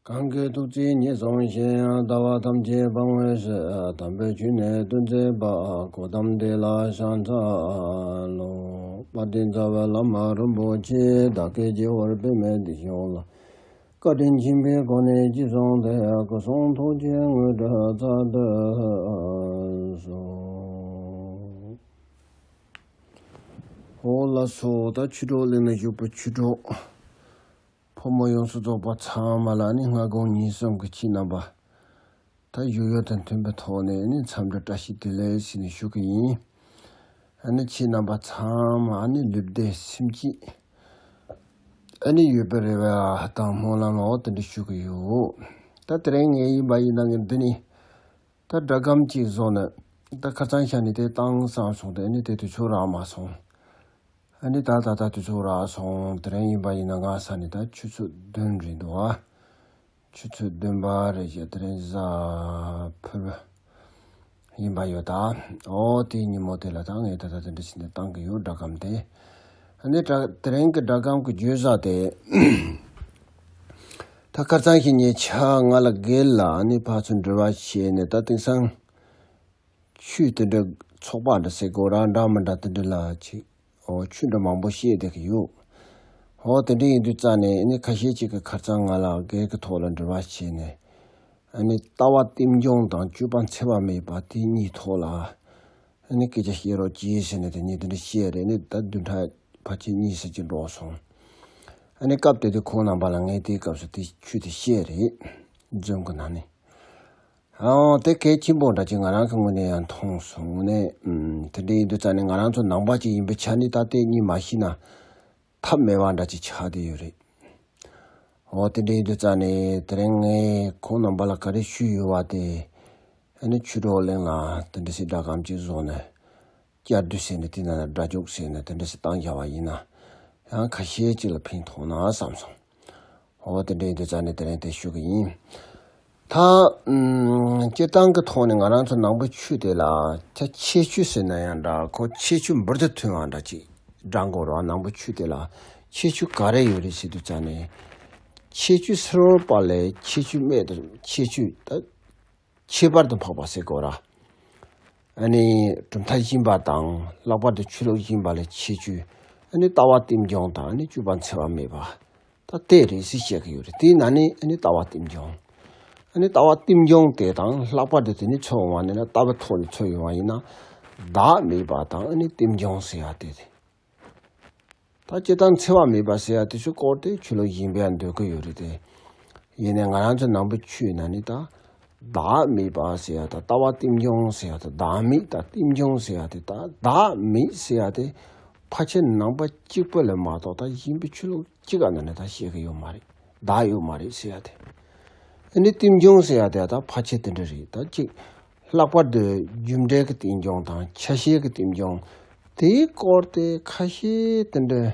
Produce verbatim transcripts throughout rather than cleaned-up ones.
གང་གིས་ཐུགས་བརྩེ་ཉེར་བཟུང་ཞིང་། ལྟ་བ་ཐམས་ཅད་སྤང་བའི་ཕྱིར། དམ་པའི་ཆོས་ནི་སྟོན་མཛད་པ། གོའུ་ཏམ་དེ་ལ་ཕྱག་འཚལ་ལོ། དཔལ་ལྡན་རྩ་བའི་བླ་མ་རིན་པོ་ཆེ། བདག་གི་རྗེ་བོར་པདྨའི་ཏིང་ཤོག་ལ། བཀའ་དྲིན་ཆེན་པོས་གོ་གནས་ཅི་བཟུང་སྟེ། སྐུ་གསུང་ཐུགས་ཀྱི་དངོས་གྲུབ་སྩལ་དུ་གསོལ། འོ་ལགས་སོ། ད་ཆོས་གྲོགས་གླིང་ན་བཞུགས་པའི་ཆོས་གྲོགས་ཕོ་མོ་ཡོངས་སུ་རྫོགས་པ་ཚང་མ་ལ་ནི་སྔ་དགོང་གཉིས་གསུམ་གྱི་ཁྱེད་རྣམ་པ་ད་བཞུགས་ཡོད་དང་མཐུན་པའི་ཐོག་ནས་ནི་འཚམས་འདྲི་བཀྲ་ཤིས་བདེ་ལེགས་ཟེར་ནས་ཞུ་གི་ཡིན། ཨ་ནི་ཁྱེད་རྣམ་པ་ཚང་མ་ཨ་ནི་ལུས་བདེ་སེམས་སྐྱིད་ཨ་ནི་ཡོད་པའི་རེ་བ་དང་སྨོན་ལམ་ལ་འོ་དེ་འདྲ་ཞུ་གི་ཡོད། ད་དེ་རིང་ངས་ཡིན་པ་ཡིན་ན་ངས་འདི་ནི་ད་སྒྲ་སྒམ་གཅིག་བཟོ་ནས་ད་ཁ་སང་ཤ་ནི་དེ་བཏང་བསམ་སོང་སྟེ་ཨ་ནི་དེ་དུས་ཚོད་རག་མ་སོང་། ཨ་ནི་ད་ད་ད་དུས་ཚོད་རག་སོང་། དེ་རིང་ཡིན་པ་ཡིན་ན་ང་ས་ནི་ད་ཆུ་ཚོད་བདུན་རེད་འདུག་ཨ། ཆུ་ཚོད་བདུན་པ་རེད་ཤག་དེ་རིང་གཟའ་ཕུར་བུ་ཡིན་པ་ཡོད་ད། ཨོ་དེའི་ཉིན་མོ་དེ་ལ་ད་ངས་ད་ད་དེ་འདྲ་བྱས་ནས་བཏང་གི་ཡོད་སྒྲ་སྒམ་དེ། ཨ་ནི་སྒྲ་དེ་རིང་གི་སྒྲ་སྒམ་གྱི་བརྗོད་བྱ་དེ། ད་ཁ་སང་ཞིག་ངས་ཆ་ང་ལ་སྒེར་ལ་ཨ་ནི་ཕར་ཚུར་འབྲེལ་བ་བྱས་ནས་ད་དེང་སང་ཆོས་དེ་འདྲ་ཚོགས་པ་འདྲ་ཟེར་དགོས་ར་འདྲ་མི་འདྲ་དེ་འདྲ་ལ་ཅིག་ཨོ་ཆོས་འདྲ་མང་པོ་བཤད་བསྡད་ཀྱི་ཡོད། ཨོ་དེ་འདྲ་ཡིན་དུས་རྩ་ནས་ཨ་ནི་ཁ་ཤས་ཅིག་གིས་ཁ་སང་ང་ལ་སྒེར་གྱི་ཐོག་ལ་འབྲེལ་བ་བྱས་ནས་ཨ་ནི་ལྟ་བ་རྟེན་འབྱུང་དང་སྤྱོད་པ་འཚེ་བ་མེད་པ་དེ་གཉིས་ཐོག་ལ་ཨ་ནི་སྐད་ཆ་བཤད་རོགས་གྱིས་ཟེར་ནས་དེ་གཉིས་དེ་འདྲ་བཤད་རེད། ཨ་ནི་ད་བདུན་ཕྲག་ཕལ་ཆེར་གཉིས་ཙམ་ཅིག་འགྲོ་སོང་། ཨ་ནི་སྐབས་དེ་དུས་ཁོང་རྣམ་པ་ལ་ངས་དེའི་སྐབས་སུ་དེ་ཆོས་དེ་བཤད་རེད། འཛོམས་ཀྱི་ནང་ནས། ཨང་དེ་གལ་ཆེན་པོ་འདྲ་ཅིག་ང་རང་གི་ངོས་ནས་ཡང་མཐོང་སོང་ནས། ཨམ་དེ་འདྲ་ཡིན་དུས་རྩ་ནས་ང་རང་ཚོ་ནང་པ་ཅིག་ཡིན་པའི་ཆ་ནས་ད་ལྟའི་གཉིས་མ་ཤེས་ན་ཐབས་མེད་པ་འདྲ་ཅིག་ཆགས་བསྡད་ཡོད་རེད། འོ་དེ་འདྲ་ཡིན་དུས་རྩ་ནས་དེ་རིང་ངས་ཁོང་རྣམ་པ་ལ་ག་རེ་ཞུས་ཡོད་པ་དེ་ཨ་ནི་ཆོས་གྲོགས་གླིང་ལ་དེ་འདྲ་ཞིག་སྒྲ་སྒམ་ཅིག་བཟོས་ནས་བསྐྱར་ཟློས་ཟེར་ནས་དེ་ནང་ལ་སྒྲ་སྒྱུག་ཟེར་ནས་དེ་འདྲ་ཞིག་བཏང་བཞག་པ་ཡིན་ན་ཡང་ཁ་ཤས་ཅིག་ལ་ཕན་ཐོགས་ན་བསམ་སོང་། འོ་དེ་འདྲ་ཡིན་དུས་རྩ་ནས་དེ་རིང་དེ་ཞུ་གི་ཡིན། ད་ཨམ་སྤྱིར་བཏང་གི་ཐོག་ནས་ང་རང་ཚོ་ནང་པའི་ཆོས་དེ་ལ་ད་ཁྱད་ཆོས་ཟེར་ན་ཡང་འདྲ་ཁོ་ཁྱད་ཆོས་འབུར་དུ་ཐོན་པ་འདྲ་ཅིག་འདྲ་འགོར་བ། ནང་པའི་ཆོས་དེ་ལ་ཁྱད་ཆོས་ག་རེ་ཡོད་རེད་ཟེར་དུས་རྩ་ནས་ཁྱད་ཆོས་ཟེར་བ་ལས་ཁྱད་ཆོས་མེད་དུ་ཁྱད་ཆོས་ད་ཁྱད་པར་དུ་འཕགས་པ་ཟེར་དགོས་ར། ཨ་ནི་གྲུབ་མཐའ་སྦྱིན་པ་དང་ལྷག་པར་དུ་ཆོས་ལུགས་སྦྱིན་པ་ལ་ཁྱད་ཆོས། ཨ་ནི་ལྟ་བ་རྟེན་འབྱུང་དང་ཨ་ནི་སྤྱོད་པ་འཚེ་བ་མེད་པ། ད་དེ་རེད་ཟེར་བཤད་ཀྱི་ཡོད་རེད། དེའི་ནང་ནས་ཨ་ནི་ལྟ་བ་རྟེན་འབྱུང་། ཨ་ནི་ལྟ་བ་རྟེན་འབྱུང་དེ་དང་ལྷག་པར་དུ་དེ་ནི་འཚོལ་བ་ནི་ན་ལྟ་བའི་ཐོག་ནས་འཚོལ་ཡོང་བ་ཡིན་ན་བདག་མེད་པ་དང་ཨ་ནི་རྟེན་འབྱུང་ཟེར་ཡ་དེ་རེད། ད་སྤྱིར་བཏང་འཚེ་བ་མེད་པ་ཟེར་ཡ་དེ་ཚོའི་སྐོར་དེ་ཆོས་ལུགས་གཞན་པས་འདོད་ཀྱི་ཡོད་རེད་དེ། ཡིན་ནའི་ང་རང་ཚོ་ནང་པའི་ཆོས་ནང་ནས་ད་བདག་མེད་པ་ཟེར་ཡ་དང་ལྟ་བ་རྟེན་འབྱུང་ཟེར་ཡ་དང་བདག་མེད་དང་རྟེན་འབྱུང་ཟེར་ཡ་དེ་ད་བདག་མེད་ཟེར་ཡ་དེ་ཕལ་ཆེར་ནང་པ་གཅིག་པུ་ལས་མ་གཏོགས་ད་གཞན་པའི་ཆོས་ལུགས་གཅིག་ག་ནང་ནས་ད་བཤད་ཀྱི་ཡོད་མ་རེད། བདག་ཡོད་མ་རེད་ཟེར་ཡ་དེ། ཨ་ནི་རྟེན་འབྱུང་ཟེར་ཡ་དེ་ད་ཕལ་ཆེར་དེ་འདྲ་རེད། ད་གཅིག་ལྷག་པར་དུ་རྒྱུ་འབྲས་ཀྱི་རྟེན་འབྱུང་དང་ཆ་ཤས་ཀྱི་རྟེན་འབྱུང་དེའི་སྐོར་དེ་ཁ་ཤས་དེ་འདྲ།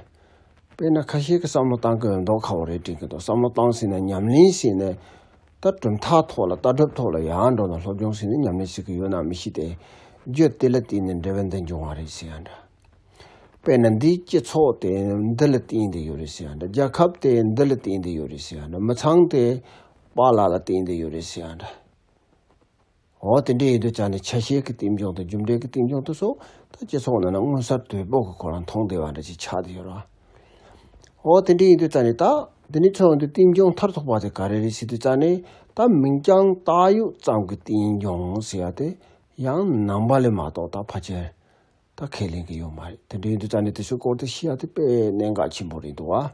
དཔེར་ན་ཁ་ཤས་ཀྱིས་བསམ་བློ་བཏང་གི་ཡོད་མདོག་ཁ་བོ་རེད་དྲན་གྱི་འདུག་བསམ་བློ་བཏང་ཟིན་ན་ཉམས་ལེན་ཟིན་ནས་ད་གྲུབ་མཐའ་ཐོག་ལ་ལྟ་གྲུབ་ཐོག་ལ་ཡར་འགྲོ་ན་སློབ་སྦྱོང་ཟིན་ནས་ཉམས་ལེན་བྱེད་ཀྱི་ཡོད་ན་མི་ཤེས་ཏེ། རྒྱུ་དེ་ལ་བརྟེན་ནས་འབྲས་བུ་འདི་འབྱུང་བ་རེད་ཟེར་ཡ་འདྲ། དཔེར་ན་འདིའི་སྤྱི་ཚོགས་དེ་འདི་ལ་བརྟེན་ཏེ་ཡོད་རེད་ཟེར་ཡ་འདྲ། རྒྱལ་ཁབ་དེ་འདི་ལ་བརྟེན་ཏེ་ཡོད་རེད་ཟེར་ཡ་འདྲ། མི་ཚང་དེ་པཱ་ལགས་ལ་བརྟེན་ཏེ་ཡོད་རེད་ཟེར་ཡ་འདྲ། འོ་དེ་འདྲ་ཡིན་དུས་ཙང་ནས་ཆ་ཤས་ཀྱི་རྟེན་འབྱུང་དང་རྒྱུ་འབྲས་ཀྱི་རྟེན་འབྱུང་དེ་ཚོ་ད་སྤྱི་ཚོགས་ནང་ན་མངོན་གསལ་དོད་པོ་གི་ཁོ་རང་མཐོང་བསྡད་པ་འདྲ་ཞིག་ཆགས་བསྡད་ཡོད་རེད། འོ་དེ་འདྲ་ཡིན་དུས་ཙང་ནས་ད་འདི་ནས་མཚོན་དུས་རྟེན་འབྱུང་མཐར་ཐུག་པ་དེ་ག་རེ་རེད་ཟེར་དུས་ཙང་ནས་ད་མིང་རྐྱང་བཏགས་ཡོད་ཙམ་གྱི་རྟེན་འབྱུང་ཟེར་ཡ་དེ་ཡང་ནང་པ་ལས་མ་གཏོགས་ད་ཕལ་ཆེར་ད་ཁས་ལེན་གྱི་ཡོད་མ་རེད། དེ་འདྲ་ཡིན་དུས་ཙང་ནས་དེ་ཚོའི་སྐོར་དེ་བཤད་ཡ་དེ་དཔེ་གནད་འགག་ཆེན་པོ་རེད་འདུག་བ།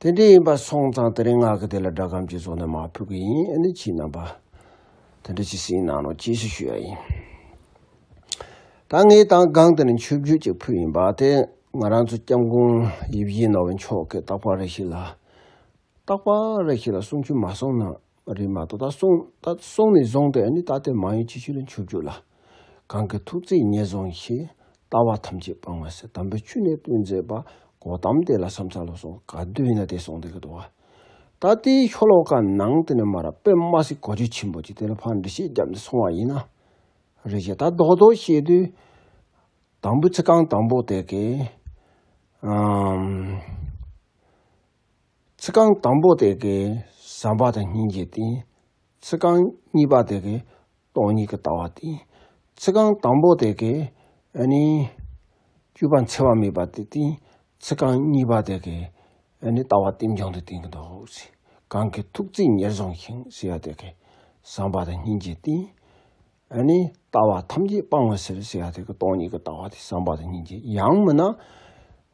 དེ་འདྲ་ཡིན་པ་སོང་ཙང་དེ་རིང་ང་གི་དེ་ལ་སྒྲ་སྒམ་ཅིག་བཟོ་ནས་མར་ཕུལ་གི་ཡིན། ཨ་ནི་ཁྱེད་རྣམ་པ་དེ་འདྲ་ཅིག་གསན་གནང་རོགས་གྱིས་ཞེས་ཞུ་ཡ་ཡིན། ད་ངས་དང་སྒང་དེ་ནས་མཆོད་བརྗོད་ཅིག་ཕུལ་ཡིན་པ་དེ་ང་རང་ཚོ་སྐྱབས་མགོན་ཡིད་བཞིན་ནོར་བུ་མཆོག་གིས་རྟག་པར་རེ་ཞིག་ལ། རྟག་པར་རེ་ཞིག་ལ་གསུང་ཆོས་མ་གསུངས་ན་རེད་མ་གཏོགས་ད་གསུངས་ད་གསུངས་ནས་བཟུང་སྟེ་ཨ་ནི་ད་ལྟའི་མ་ཡིན་ཕྱི་ཤུལ་ལ་མཆོད་བརྗོད་ལ། གང་གི་ཐུགས་བརྩེ་ཉེར་བཟུང་ཞིང་། ལྟ་བ་ཐམས་ཅད་སྤང་བའི་ཕྱིར། དམ་པའི་ཆོས་ནི་སྟོན་མཛད་པ། གོའུ་ཏམ་དེ་ལ་ཕྱག་འཚལ་ལོ་གསུངས། ག་དུས་ཡིན་ན་དེ་གསུངས་བསྡད་ཀྱི་འདུག་བ། ད་ལྟའི་ཤོ་ལོ་ཀ་ནང་དེ་ནས་མར་དཔེ་མ་སྲིད་གོ་རྒྱུ་ཆེན་པོ་ཅིག་དེ་ལ་ཕར་འགྲེལ་བཤད་བརྒྱབ་ནས་སོང་བ་ཡིན་ན། རེད་ཅེས་ད་རྡོག་རྡོག་བཤད་དུས། དང་པོའི་ཚིག་རྐང་དང་པོ་དེ་གའི། ཨམ། ཚིག་རྐང་དང་པོ་དེ་གའི་ བྱམས་པ་དང་སྙིང་རྗེ་བསྟན། ཚིག་རྐང་གཉིས་པ་དེ་གིས་སྟོང་ཉིད་ཀྱི་ལྟ་བ་བསྟན། ཚིག་རྐང་དང་པོ་དེ་གིས་ཨ་ནི་བཅུ་པ་འཚེ་བ་མེད་པ་དེ་བསྟན། ཚིག་རྐང་གཉིས་པ་དེ་གིས་ཨ་ནི་ལྟ་བ་རྟེན་འབྱུང་དེ་བསྟན་གྱི་འདུག་ཟེར། གང་གིས་ཐུགས་བརྩེ་ཉེར་བཟུང་ཞིང་ཟེར་ཡ་དེ་གིས་བྱམས་པ་དང་སྙིང་རྗེ་བསྟན། ཨ་ནི་ལྟ་བ་ཐམས་ཅད་སྤང་བའི་ཕྱིར་ཟེར་ཡ་དེ་གིས་སྟོང་ཉིད་ཀྱི་ལྟ་བ་དེ་བྱམས་པ་དང་སྙིང་རྗེ། ཡང་མིན་ན་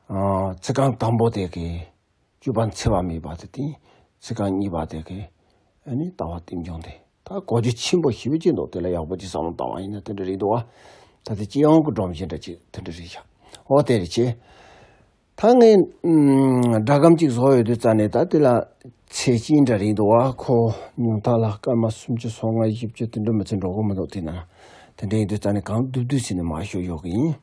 ཨ་ཚིག་རྐང་དང་པོ་དེ་གིས་བཅུ་པ་འཚེ་བ་མེད་པ་དེ་བསྟན། ཚིག་རྐང་གཉིས་པ་དེ་གིས་ཨ་ནི་ལྟ་བ་རྟེན་འབྱུང་དེ། ད་གོ་རྒྱུ་ཆེན་པོ་ཞེ་པོ་ཅིག་འདུག་དེ་ལ་ཡག་པོ་ཅིག་བསམ་བློ་བཏང་བ་ཡིན་ན་དེ་འདྲ་རེད་འདུག་བ། ད་དེ་སྤྱི་ཡོངས་ཀྱི་སྒྲོམ་གཞི་འདྲ་ཅིག་དེ་འདྲ་རེད་ཤག་འོ་དེ་རེད་ཆེ། ད་ངས་ཨམ་སྒྲ་སྒམ་ཅིག་བཟོ་ཡོད་དུས་ཙ་ནས་ད་དེ་ལ་ཚད་ཅིག་འདྲ་རེད་འདུག་བ། ཁོ་ཉུང་མཐའ་ལ་སྐར་མ་སུམ་ཅུ་སོ་ལྔ་བཞི་བཅུ་དེ་འདྲ་མི་ཚད་འགྲོ་གི་མི་འདུག་དེ་ན་དེ་འདྲ་ཡིན་དུས་ཙ་ནས་གང་བསྡུས་བསྡུས་བྱས་ནས་མར་ཤོད་ཡོད་གི་ཡིན།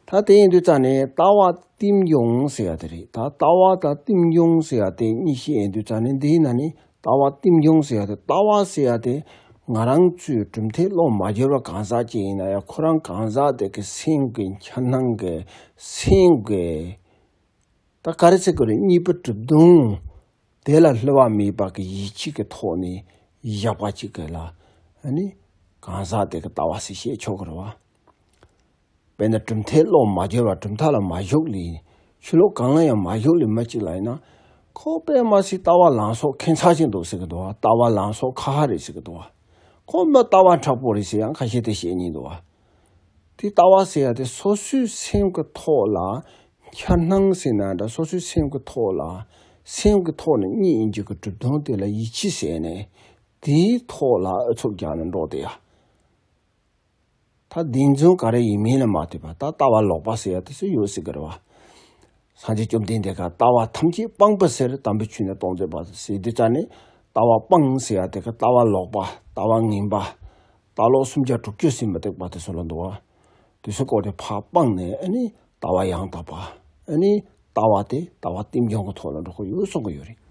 ད་དེ་ཡིན་དུས་ཙ་ནས་ལྟ་བ་རྟེན་འབྱུང་ཟེར་ཡ་དེ་རེད། ད་ལྟ་བ་དང་རྟེན་འབྱུང་ཟེར་ཡ་དེ་གཉིས་ཤིག་ཡིན་དུས་ཙ་ནས་འདིའི་ནང་ནས་ལྟ་བ་རྟེན་འབྱུང་ཟེར་ཡ་དེ། ལྟ་བ་ཟེར་ཡ་དེ་ང་རང་ཚོའི་གྲུབ་མཐས་བློ་མ་བསྒྱུར་བ་གང་ཟག་ཅིག་ཡིན་ན་ཡང་ཁོ་རང་གང་ཟག་དེ་གི་སེམས་ཀྱི་འཆར་སྣང་གི་སེམས་ཀྱི་ད་ག་རེ་ཟེར་དགོས་རེད། གཉིས་པོ་གྲུབ་དོན་དེ་ལ་བསླུ་བ་མེད་པ་གི་ཡིད་ཆེས་ཀྱི་ཐོག་ནས་བཞག་པ་ཅིག་གི་ལ་ཨ་ནི་གང་ཟག་དེ་གི་ལྟ་བ་ཟེར་བཤད་ཆོག་གི་རེད་བ། དཔེར་ན་གྲུབ་མཐས་བློ་མ་བསྒྱུར་བ། གྲུབ་མཐའ་ལ་མ་ཞུགས་ལས། ཆོས་ལུགས་གང་ལ་ཡང་མ་ཞུགས་ལས་མི་གཅིག་ལ་ཡིན་ན། ཁོ་དཔེ་མ་སྲིད་ལྟ་བ་ལངས་ཕྱོགས་ཁྱད་མཚར་ཅིག་འདུག་ཟེར་གི་འདུག་བ། ལྟ་བ་ལངས་ཕྱོགས་ཁ་ཁ་རེད་ཟེར་གི་འདུག་བ། ཁོ་མི་ལྟ་བ་མཁྲེགས་པོ་རེད་ཟེར་ཡང་ཁ་ཤས་དེ་བཤད་མཁན་འདུག་བ། དེ་ལྟ་བ་ཟེར་ཡ་དེ་སོ་སོའི་སེམས་ཀྱི་ཐོག་ལ་འཆར་སྣང་ཟེར་ན་འདྲ། སོ་སོའི་སེམས་ཀྱི་ཐོག་ལ་སེམས་ཀྱི་ཐོག་ནས་གཉིས་ཡིན་རྒྱུ་གི་གྲུབ་དོན་དེ་ལ་ཡིད་ཆེས་ཟེར་ནས་དེའི་ཐོག་ལ་ཨུ་ཚུགས་རྒྱག་ནས་འགྲོ་དེ་ཡ། ད་བདེན་རྫུན་ག་རེ་ཡིན་མིན་ལ་མ་ལྟོས་པར་ད་ལྟ་བ་ལོག་པ་ཟེར་ཡ་དེ་ཚོ་ཡོད་སྲིད་ཀྱི་རེད་བ། སངས་རྒྱས་བཅོམ་ལྡན་འདས་ཀྱིས་ལྟ་བ་ཐམས་ཅད་སྤངས་པའི་ཕྱིར་དམ་པའི་ཆོས་ནི་སྟོང་མཛད་པ་ཟེར་དུས་ཙ་ནས་ལྟ་བ་སྤངས་ཟེར་ཡ་དེ་ག་ལྟ་བ་ལོག་པ། ལྟ་བ་ངན་པ། ལྟ་ལོག་སུམ་བརྒྱ་དྲུག་ཅུ་ཟེར་མི་སྡིག་པ་དེ་ཚོ་ལ་འདུག་བ། དེ་ཚོ་སྐོར་དེ་ཕར་སྤངས་ནས་ཨ་ནི་ལྟ་བ་ཡང་དག་པ། ཨ་ནི་ལྟ་བ་དེ་ལྟ་བ་རྟེན་འབྱུང་གི་ཐོག་ལ་འགྲོ་གི་ཡོད་གསུང་གི་ཡོད་རེད།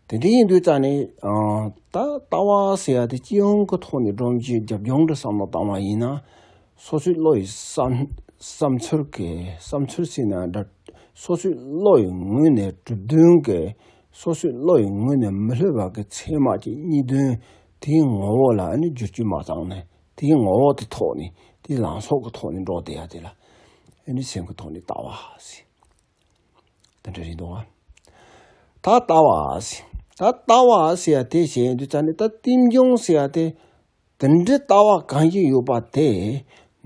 དེ་འདྲ་ཡིན་དུས་ཙ་ནས་ཨ་ད་ལྟ་བ་ཟེར་ཡ་དེ་སྤྱི་ཡོངས་ཀྱི་ཐོག་ནས་སྒྲོམ་གཞི་རྒྱབ་ལྗོངས་འདྲ་བསམ་བློ་བཏང་བ་ཡིན་ན། སོ་སོའི་བློ་ཡི་བསམ་བསམ་ཚུལ་གྱི་བསམ་ཚུལ་ཟེར་ན་འདྲ། སོ་སོའི་བློ་ཡི་ངོས་ནས་གྲུབ་དོན་གྱི་སོ་སོའི་བློ་ཡི་ངོས་ནས་མི་བསླུ་བ་གི་ཚད་མ་གི་གཉིས་དོན་དེའི་ངོ་བོ་ལ་ཨ་ནི་བསྒྱུར་བཅོས་མ་བཏང་ནས། དེའི་ངོ་བོ་དེ་ཐོག་ནས་དེའི་ལངས་ཕྱོགས་ཀྱི་ཐོག་ནས་འགྲོ་བསྡད་ཡ་དེ་ལ་ཨ་ནི་སེམས་ཀྱི་ཐོག་ནས་ལྟ་བ་ཟེར། དེ་འདྲ་རེད་འདུག་བ། ད་ལྟ་བ་ཟེར། ད་ལྟ་བ་ཟེར་ཡ་དེ་བྱས་དུས་ཙ་ནས་ད་རྟེན་འབྱུང་ཟེར་ཡ་དེ་དེ་འདྲའི་ལྟ་བ་གང་ཞིག་ཡོད་པ་དེ་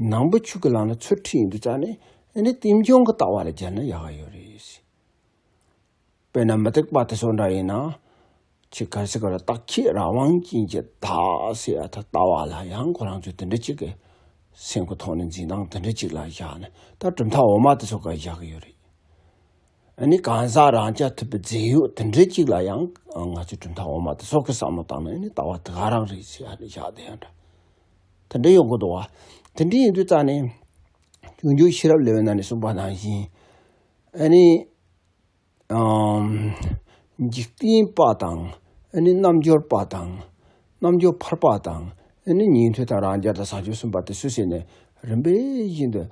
ནང་པའི་ཆོས་ཀྱི་ལམ་ལ་ཚུར་ཁྲིད་ཡོང་དུས་ཙ་ནས་ཨ་ནི་རྟེན་འབྱུང་གི་ལྟ་བ་ལ་སྦྱར་ན་ཡག་ག་ཡོད་རེད་ཟེར། དཔེར་ན་མུ་སྟེགས་པ་དེ་ཚོ་འདྲ་ཡིན་ན། ཅིག་ག་རེ་ཟེར་དགོས་རེད། རྟག་ཁྱད་རང་དབང་ཅན་གྱི་བདག་ཟེར་ཡ་ད་ལྟ་བ་ལ་ཡང་ཁོ་རང་ཚོས་དེ་འདྲ་ཅིག་གི་སེམས་ཀྱི་ཐོག་ནས་འཛིན་སྟངས་དེ་འདྲ་ཅིག་ལ་བཞག་ནས་ད་གྲུབ་མཐའ་འོག་མ་དེ་ཚོ་ག་བཞག་གི་ཡོད་རེད། ཨ་ནི་གང་ཟག་རང་རྐྱ་ཐུབ་པའི་རྫས་ཡོད་དེ་འདྲ་ཅིག་ལ་ཡང་ང་ཚོས་གྲུབ་མཐའ་འོག་མ་དེ་ཚོ་གི་བསམ་བློ་བཏང་ན་ཨ་ནི་ལྟ་བ་དེ་ག་རང་རེད་ཟེར་ཡ་ནི་བཞག་བསྡད་ཡ་འདྲ་དེ་འདྲ་ཡོང་གི་འདུག་བ། དེ་འདྲ་ཡིན་དུས་ཙ་ནས་སྤྱོད་འཇུག་ཤེས་རབ་ལེའུ་ནང་ནས་གསུངས་པ་ནང་བཞིན་ཨ་ནི། ཨམ། འཇིག་རྟེན་པ་དང་། ཨ་ནི་རྣལ་འབྱོར་པ་དང་། རྣལ་འབྱོར་ཕལ་པ་དང་། ཨ་ནི་ཉན་ཐོས་དང་རང་རྒྱལ་དང་བྱང་ཆུབ་སེམས་དཔའ་དེ་ཚོ་ཟེར་ནས་རིམ་པས་བཞིན་དུ་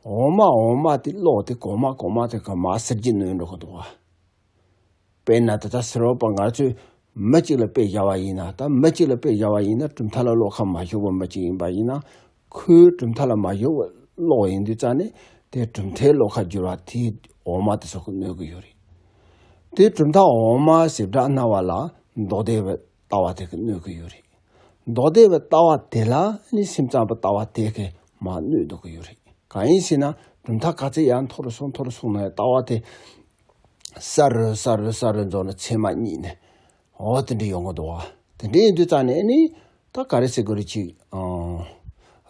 འོག་མ་འོག་མ་དེ་ཀློག་དེ་གོང་མ་གོང་མ་དེ་ག་མར་ཟེར་གྱི་ནོན་འགྲོ་གི་འདུག་བ། དཔེར་ན་དེ་ལྟར་ཟེར་བ་པ་ང་ཚོས་མི་གཅིག་ལ་དཔེ་བཞག་པ་ཡིན་ན། ད་མི་གཅིག་ལ་དཔེ་བཞག་པ་ཡིན་ན་གྲུབ་མཐའ་ལ་བློ་ཁ་མ་ཞུགས་པ་མི་གཅིག་ཡིན་པ་ཡིན་ན། ཁོའི་གྲུབ་མཐའ་ལ་མ་ཞུགས་པ་ཀློག་ཡིན་དུས་ཙ་ནས་དེ་གྲུབ་མཐའི་བློ་ཁ་བསྒྱུར་བ་དེའི་འོག་མ་དེ་ཚོ་གིས་གནོད་ཀྱི་ཡོད་རེད། དེ་གྲུབ་མཐའ་འོག་མ་ཞེ་དྲག་སྣང་བ་ལ་མདོ་སྡེ་པའི་ལྟ་བ་དེ་གིས་གནོད་ཀྱི་ཡོད་རེད། མདོ་སྡེ་པའི་ལྟ་བ་དེ་ལ་ནི་སེམས་ཙམ་པའི་ལྟ་བ་དེ་གིས་མར་གནོད་འདུག་གི་ཡོད་རེད། གང་ཡིན་ཟེར་ན་གྲུབ་མཐའ་ག་ཚད་ཡར་མཐོ་རུ་སོང་མཐོ་རུ་སོང་ནས་ལྟ་བ་དེ་གསལ་རུ་གསལ་རུ་གསལ་རུ་འགྲོ་ནས་ཚད་མ་གཉིས་ནས། འོ་དེ་འདྲ་ཡོང་གི་འདུག་བ། དེ་འདྲ་ཡིན་དུས་ཙ་ནས་ནི་ད་ག་རེ་ཟེར་དགོས་རེད། ཅིག་ཨང་།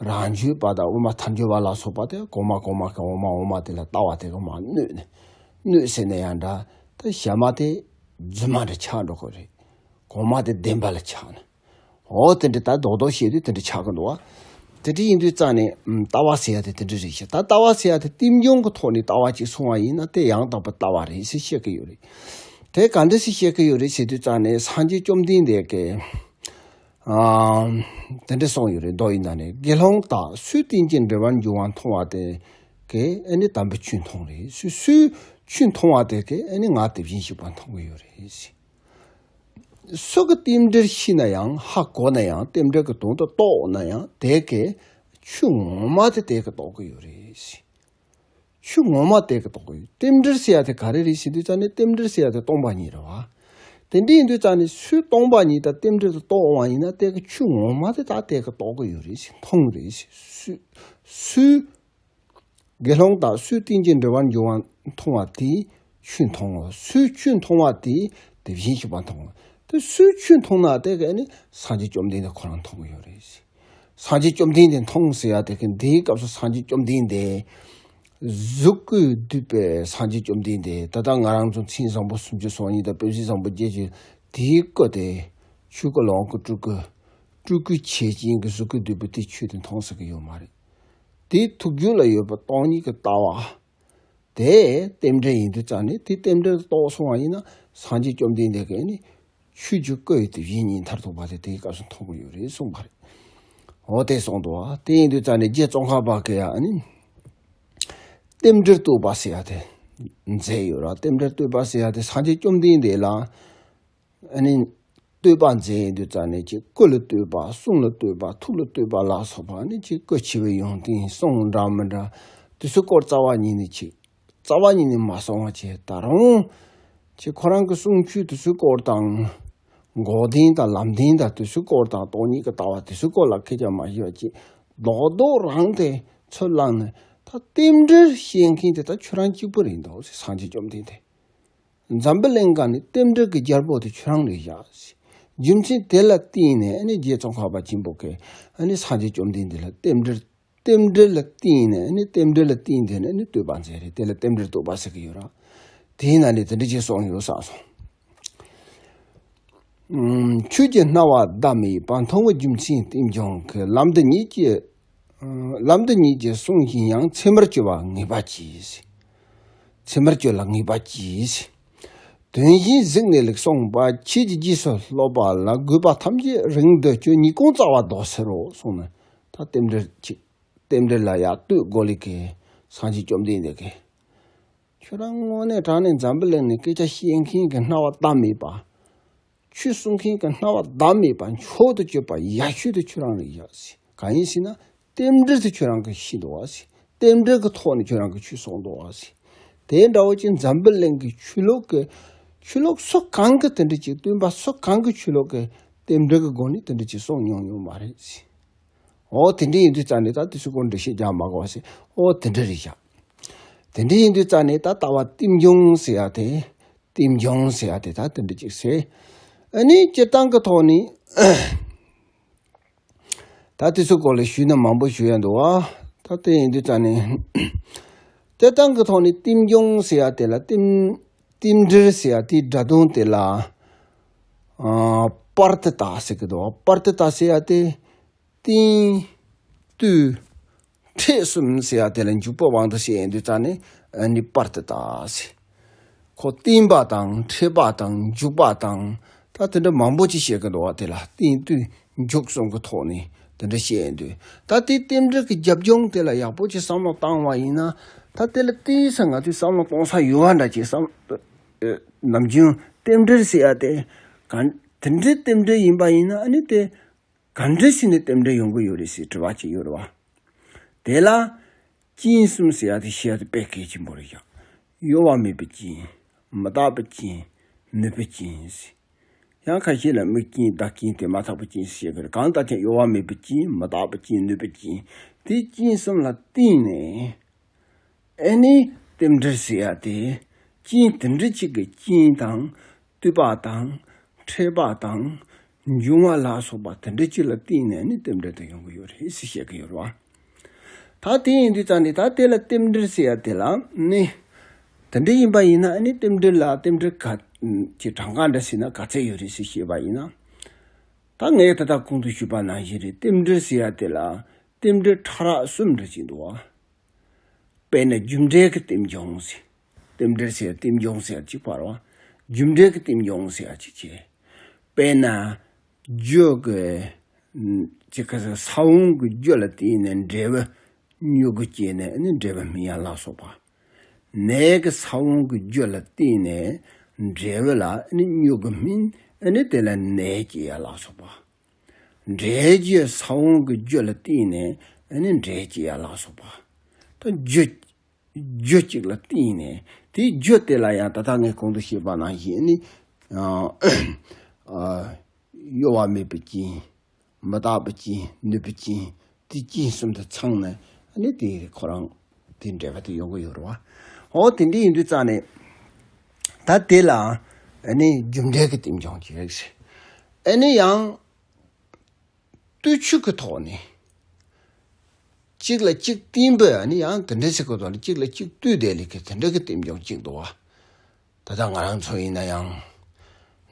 རང་རྒྱུད་པ་དང་དབུ་མ་ཐལ་འགྱུར་བ་ལ་སོགས་པ་དེ་གོང་མ་གོང་མ་གི་འོག་མ་འོག་མ་དེ་ལ་ལྟ་བ་དེ་གིས་མར་གནོད་ནས། གནོད་ཟེར་ན་ཡང་འདྲ། ད་གཞན་མ་དེ་རྫུན་མ་འདྲ་ཆགས་འགྲོ་གི་རེད། གོང་མ་དེ་བདེན་པ་ལ་ཆགས་ནས། འོ་དེ་འདྲ་ད་རྡོག་རྡོག་བཤད་དུས་དེ་འདྲ་ཆགས་ཀྱི་འདུག་བ། དེ་འདྲ་ཡིན་དུས་ཙང་ནས་ཨམ། ལྟ་བ་ཟེར་ཡ་དེ་དེ་འདྲ་རེད་ཤག་ད་ལྟ་བ་ཟེར་ཡ་དེ་རྟེན་འབྱུང་གི་ཐོག་ནས་ལྟ་བ་ཅིག་སོང་བ་ཡིན་ན་དེ་ཡང་དག་པའི་ལྟ་བ་རེད་ཟེར་བཤད་ཀྱི་ཡོད་རེད། དེ་ག་འདྲ་ཟེར་བཤད་ཀྱི་ཡོད་རེད་ཟེར་དུས་ཙང་ནས་སངས་རྒྱས་བཅོམ་ལྡན་འདས་ཀྱིས་ཨམ། དེ་འདྲ་གསུངས་ཡོད་རེད། མདོ་ཡི་ནང་ནས། དགེ་སློང་དག་སུས་རྟེན་ཅིང་འབྲེལ་བར་འབྱུང་བ་མཐོང་བ་དེ་གིས་ཨ་ནི་དམ་པའི་ཆོས་མཐོང་རེད། སུ་སུས་ཆོས་མཐོང་བ་དེ་གིས་ཨ་ནི་ང་དེ་བཞིན་གཤེགས་པ་མཐོང་གི་ཡོད་རེད་ཟེར། སུ་གི་རྟེན་འབྲེལ་ཤེས་ན་ཡང་ཧ་གོ་ན་ཡང་རྟེན་འབྲེལ་གྱི་དོན་དུ་རྟོགས་ན་ཡང་དེ་གའི་ཆོས་ངོ་མ་དེ་དེ་གི་རྟོགས་ཀྱི་ཡོད་རེད། ཆོས་ངོ་མ་དེ་གི་རྟོགས་ཀྱི་ཡོད། རྟེན་འབྲེལ་ཟེར་ཡ་དེ་ག་རེ་རེད་ཟེར་དུས་ཙང་ནས་རྟེན་འབྲེལ་ཟེར་ཡ་དེ་སྟོང་པ་ཉིད་རེད་བ། དེ་འདྲ་ཡིན་དུས་ཙང་ནས་ཆོས་སྟོང་པ་ཉིད་དང་རྟེན་འབྲེལ་དུ་རྟོགས་པ་ཡིན་ན་དེ་གི་ཆོས་ངོ་མ་དེ་ད་དེ་གི་རྟོགས་ཀྱི་ཡོད་རེད་ཟེར་མཐོང་རེད་ཟེར། སུ་སུ་དགེ་སློང་དག་སུས་རྟེན་ཅིང་འབྲེལ་བར་འབྱུང་བ་མཐོང་བ་དེས་ཆོས་མཐོང་ངོ་། སུས་ཆོས་མཐོང་བ་དེས་དེ་བཞིན་གཤེགས་པ་མཐོང་ངོ་། དེ་སུས་ཆོས་མཐོང་ན་དེ་གས་ནི་སངས་རྒྱས་བཅོམ་ལྡན་འདས་ཁོ་རང་མཐོང་གི་ཡོད་རེད། སངས་རྒྱས་བཅོམ་ལྡན་འདས་མཐོང་ཟེར་ཡ་དེ་གས་འདིའི་སྐབས་སུ་སངས་རྒྱས་བཅོམ་ལྡན་འདས་གཟུགས་སྐུས་བསྡུས་པའི་སངས་རྒྱས་བཅོམ་ལྡན་འདས། ད་ལྟ་ང་རང་ཚོ་མཚན་བཟང་པོ་སུམ་ཅུ་སོ་གཉིས་དང་དཔེ་བྱད་བཟང་པོ་བརྒྱད་ཅུ་དེའི་སྐུ་དེ་ཆོས་སྐུ་ལོངས་སྐུ་སྤྲུལ་སྐུ། སྤྲུལ་སྐུའི་ཆས་ཅན་གྱི་གཟུགས་སྐུས་བསྡུས་པའི་དེ་ཆོས་དེ་མཐོང་ས་གི་ཡོད་མ་རེད། དེའི་ཐུགས་རྒྱུད་ལ་ཡོད་པ་སྟོང་ཉིད་ཀྱི་ལྟ་བ། དེ་རྟེན་འབྲེལ་ཡིན་དུས་ཙང་ནས་དེ་རྟེན་འབྲེལ་རྟོགས་སོང་བ་ཡིན་ན་སངས་རྒྱས་བཅོམ་ལྡན་འདས་ཀྱིས་ནི་ཆོས་ཀྱི་སྐུ་ཡི་དེ་བཞིན་ཉིད་མཐར་ཐུག་པ་དེ་དེའི་སྐབས་སུ་མཐོང་གི་ཡོད་རེད་གསུངས་པ་རེད། འོ་དེ་གསུངས་འདུག་བ། དེ་ཡིན་དུས་ཙང་ནས་རྗེ་ཙོང་ཁ་པ་གིས་ཡང་ནི་རྟེན་འབྲེལ་བསྟོད་པ་ཟེར་ཡ་དེ་མཛད་ཡོད་ར། རྟེན་འབྲེལ་བསྟོད་པ་ཟེར་ཡ་དེ་སངས་རྒྱས་བཅོམ་ལྡན་འདས་ལ་ཨ་ནི་བསྟོད་པ་མཛད་ཡོང་དུས་ཙང་ནས་ཅིག་སྐུ་ལ་བསྟོད་པ། གསུང་ལ་བསྟོད་པ། ཐུགས་ལ་བསྟོད་པ་ལ་སོགས་པ་ནི་ཅིག་སྐུ་ཆེ་བའི་ཡོན་ཏན། གསུང་འདྲ་མི་འདྲ་དེ་ཚོའི་སྐོར་རྩ་བ་ཉིད་ནས་ཅིག་རྩ་བ་ཉིད་ནས་མ་གསུང་བ་བྱས། ད་རུང་ཅིག་ཁོ་རང་གི་གསུང་ཆོས་དེ་ཚོའི་སྐོར་དང་། འགོག་བདེན་དང་ལམ་བདེན་དང་དེ་ཚོའི་སྐོར་དང་། སྟོང་ཉིད་ཀྱི་ལྟ་བ་དེ་ཚོའི་སྐོར་ལ་སྐད་ཆ་མ་བཤད་པ་ཅིག་རྡོག་རྡོག་རང་དེ་ཚུར་བླངས་ནས། ད་རྟེན་འབྲེལ་བཤད་མཁན་དེ་ད་ཁྱོད་རང་གཅིག་པུ་རེད་འདུག་ཟེར། སངས་རྒྱས་བཅོམ་ལྡན་འདས། འཛམ་བུ་གླིང་སྒང་ནས་རྟེན་འབྲེལ་གྱི་རྒྱལ་པོ་དེ་ཁྱོད་རང་རེད་བཞག་ཟེར། རྒྱུ་མཚན་དེ་ལ་བརྟེན་ནས་ཨ་ནི་རྗེ་ཙོང་ཁ་པ་ཆེན་པོ་གིས་ཨ་ནི་སངས་རྒྱས་བཅོམ་ལྡན་འདས་ལ་རྟེན་འབྲེལ། རྟེན་འབྲེལ་ལ་བརྟེན་ནས་ཨ་ནི་རྟེན་འབྲེལ་ལ་བརྟེན་དེ་ནས་ཨ་ནི་བསྟོད་པ་མཛད་རེད། དེ་ལ་རྟེན་འབྲེལ་བསྟོད་པ་ཟེར་གྱི་ཡོད་ར། དེའི་ནང་ནས་དེ་འདྲ་ཅིག་གསུངས་ཡོད་བསམ་སོང་། ཨུམ། ཆོས་ཀྱི་སྣང་བ་བདག་མེད་པ། མཐོང་བའི་རྒྱུ་མཚན་རྟེན་འབྱུང་གི། ལམ་འདི་ཉིད་ཀྱི། ལམ་འདི་ཉིད་ཀྱིས་གསུངས་ཤིང་ཡང་། ཚད་མར་གྱུར་པ་ངེས་པར་གྱིས། ཚད་མར་གྱུར་ལ་ངེས་པར་གྱིས། དོན་གཞན་གཟིགས་ནས་ལེགས་གསུངས་པ། ཆོས་ཀྱི་རྗེས་སུ་སློབ་པ་ལ། དགོས་པ་ཐམས་ཅད་རིང་དུ་གྱུར། ཉེས་ཀུན་རྩ་བ་ཟློག་ཟེར་རོ་གསུངས་ནས། ད་རྟེན་འབྲེལ་གྱི། རྟེན་འབྲེལ་ལ་ཡར་བསྟོད་དགོས་ལེ་གི། སངས་རྒྱས་བཅོམ་ལྡན་འདས་ཀྱིས། ཁྱོད་རང་དངོས་གནས་དྲང་གནས་འཛམ་བུ་གླིང་ནས་སྐད་ཆ་བཤད་མཁན་གྱི་སྣང་བ་བདག་མེད་པ། ཆོས་གསུང་མཁན་གྱི་སྣང་བ་བདག་མེད་པ། མཆོག་ཏུ་གྱུར་པ་ཡ་ཤོད་དུ་ཁྱོད་རང་རེད་ཡ་ཟེར། གང་ཡིན་ཟེར་ན། རྟེན་འབྲེལ་དུ་ཁྱོད་རང་གིས་ཤེས་འདུག་བ་ཟེར། རྟེན་འབྲེལ་གྱི་ཐོག་ནས་ཁྱོད་རང་གིས་ཆོས་གསུངས་འདུག་བ་ཟེར། དེ་འདྲ་བོ་ཅིག་འཛམ་བུ་གླིང་གི་ཆོས་ལུགས་ཀྱི། ཆོས་ལུགས་སུ་གང་གིས་དེ་འདྲ་ཅིག། སྟོན་པ་སུ་གང་གིས་ཆོས་ལུགས་ཀྱི་རྟེན་འབྲེལ་གྱི་སྒོ་ནས་དེ་འདྲ་ཅིག་གསུངས་མྱོང་མྱོང་མ་རེད་ཟེར། འོ་དེ་འདྲ་ཡིན་དུས་ཙང་ནས་ད་དེ་ཚོའི་སྐོར་འགྲེལ་བཤད་རྒྱག་མ་དགོས་པ་ཟེར། འོ་དེ་འདྲ་རེད་བཞག་དེ་འདྲ་ཡིན་དུས་ཙང་ནས་ད་ལྟ་བ་རྟེན་འབྱུང་ཟེར་ཡ་དེ། རྟེན་འབྱུང་ཟེར་ཡ་དེ་ད་དེ་འདྲ་ཅིག་ཟེར། ཨ་ནི་སྤྱིར་བཏང་གི་ཐོག་ནས་ད་དེ་ཚོའི་སྐོར་ལ་ཞུས་ན་མང་པོ་ཞུ་ཡ་འདུག་བ། ད་དེ་ཡིན་དུས་ཙང་ནས་སྤྱིར་བཏང་གི་ཐོག་ནས་རྟེན་འབྱུང་ཟེར་ཡ་དེ་ལ་རྟེན། རྟེན་འབྲེལ་ཟེར་ཡ་དེའི་སྒྲ་དོན་དེ་ལ། ཨ། པར་ཏི་ཏ་ཟེར་གི་འདུག་བ། པར་ཏི་ཏ་ཟེར་ཡ་དེ། རྟེན། བསྟུན། འཕྲད་གསུམ་ཟེར་ཡ་དེ་ལ་འཇུག་པའི་དབང་དུ་བྱས་ཡིན་དུས་ཙང་ནས་ཨ་ནི་པར་ཏི་ཏ་ཟེར། ཁོ་བསྟུན་པ་དང་འཕྲད་པ་དང་འཇུག་པ་དང་། ད་དེ་འདྲ་མང་པོ་ཅིག་བཤད་ཀྱི་འདུག་བ། དེ་ལ་རྟེན་བསྟུན་འཇུག་གསུམ་གྱི་ཐོག་ནས་དེ་འདྲ་བཤད་ཡིན་དུས། ད་དེ་རྟེན་འབྲེལ་གྱི་རྒྱབ་ལྗོངས་དེ་ལ་ཡག་པོ་ཅིག་བསམ་བློ་བཏང་བ་ཡིན་ན། ད་དེ་ལ་ཏོག་ཙམ་ང་ཚོས་བསམ་བློ་གཏོང་ས་ཡོད་པ་འདྲ་ཅིག་བསམ། ཨ། ནམ་རྒྱུན་རྟེན་འབྲེལ་ཟེར་ཡ་དེ་ག། དེ་འདྲའི་རྟེན་འབྲེལ་ཡིན་པ་ཡིན་ན་ཨ་ནི་དེ། ག་འདྲ་བྱས་ནས་རྟེན་འབྲེལ་ཡོང་གི་ཡོད་རེད་ཟེར་དྲི་བ་ཅིག་ཡོད་རེད་བ། དེ་ལ་རྐྱེན་གསུམ་ཟེར་ཡ་དེ་ཤེས་ཡ་དེ་དཔེ་གལ་ཆེན་པོ་རེད་ཤག་གཡོ་བ་མེད་པའི་རྐྱེན། མི་རྟག་པའི་རྐྱེན། ནུས་པའི་རྐྱེན་ཟེར། ཡང་ཁ་ཤས་ལ་དམིགས་རྐྱེན། བདག་རྐྱེན། དེ་མ་ཐག་པའི་རྐྱེན་ཟེར་བཤད་གི་རེད། གང་ལྟར་ཀྱང་གཡོ་བ་མེད་པའི་རྐྱེན། མི་རྟག་པའི་རྐྱེན། ནུས་པའི་རྐྱེན། དེ་རྐྱེན་གསུམ་ལ་བརྟེན་ནས། ཨ་ནི་རྟེན་འབྲེལ་ཟེར་ཡ་དེ། རྐྱེན་དེ་འདྲ་ཅིག་གི་རྐྱེན་དང་། བསྟུན་པ་དང་། འཕྲད་པ་དང་། འབྱུང་བ་ལ་སོགས་པ་དེ་འདྲ་ཅིག་ལ་བརྟེན་ནས་ནི་རྟེན་འབྲེལ་དུ་ཡོང་གི་ཡོད་རེད་ཟེར་བཤད་ཀྱི་ཡོད་རེད་བ། ད་དེ་ཡིན་དུས་ཙང་ནི་ད་དེ་ལ་རྟེན་འབྲེལ་ཟེར་ཡ་དེ་ལ་ནི། དེ་འདྲ་ཡིན་པ་ཡིན་ན་ནི་རྟེན་འབྲེལ་ལ་རྟེན་འབྲེལ་ག་ཅིག་གྲངས་ཀ་འདྲ་ཟེར་ན་ག་ཚད་ཡོད་རེད་ཟེར་བཤད་པ་ཡིན་ན། ད་ངས་ད་ལྟ་གོང་དུ་ཞུས་པ་ནང་བཞིན་རེད། རྟེན་འབྲེལ་ཟེར་ཡ་དེ་ལ་རྟེན་འབྲེལ་ཕྲ་རགས་གསུམ་འདྲ་ཅིག་འདུག་བ། དཔེར་ན་རྒྱུ་འབྲས་ཀྱི་རྟེན་འབྱུང་ཟེར། རྟེན་འབྲེལ་ཟེར་རྟེན་འབྱུང་ཟེར་གཅིག་པ་རེད་བ། རྒྱུ་འབྲས་ཀྱི་རྟེན་འབྱུང་ཟེར་གཅིག་བྱས། དཔེར་ན་རྒྱུ་གི་ཅིག་ག་ས་ས་བོན་གྱི་རྒྱུ་ལ་བརྟེན་ནས་འབྲས་བུ་མྱུ་གུ་སྐྱེས་ནས་ནི་འབྲས་བུ་སྨིན་ཡ་ལ་སོགས་པ། ནས་ཀྱི་ས་བོན་གྱི་རྒྱུ་ལ་བརྟེན་ནས་ འབྲས་བུ་ལ་ཨ་ནི་མྱུ་གུ་སྨིན། ཨ་ནི་དེ་ལ་ནད་སྐྱེ་ཡ་ལ་སོགས་པ། འབྲས་རྒྱུ་ས་བོན་གྱི་རྒྱུ་ལ་བརྟེན་ནས་ཨ་ནི་འབྲས་སྐྱེ་ཡ་ལ་སོགས་པ། ད་རྒྱུ་རྒྱུ་གཅིག་ལ་བརྟེན་ནས་དེའི་རྒྱུ་དེ་ལ་ཡང་ད་ལྟ་ངས་གོང་དུ་བཤད་པ་ནང་བཞིན་ནི། ཨ་ཨ་གཡོ་བ་མེད་པའི་རྐྱེན། མི་རྟག་པའི་རྐྱེན། ནུས་པའི་རྐྱེན། དེ་རྐྱེན་གསུམ་དུ་ཚང་ནས་ཨ་ནི་དེ་ཁོ་རང་དེ་འབྲེལ་བ་དེ་ཡོང་གི་ཡོད་རེད་བ། འོ་དེ་འདྲ་ཡིན་དུས་ཙང་ནས་ད་དེ་ལ་ཨ་ནི་རྒྱུ་འབྲས་ཀྱི་རྟེན་འབྱུང་གི་རེད། ཨ་ནི་ཡང་། བསྟུན་ཚུལ་གྱི་ཐོག་ནས། གཅིག་ལ་གཅིག་བརྟེན་པའི་ཨ་ནི་ཡང་དེ་འདྲ་ཟེར་དགོས་དོན་ལ་གཅིག་ལ་གཅིག་བསྟུན་བསྡད་ལས་ཀྱི་དེ་འདྲ་གི་རྟེན་འབྱུང་གཅིག་འདུག་བ། ད་ལྟ་ང་རང་ཚོ་ཡིན་ན་ཡང་།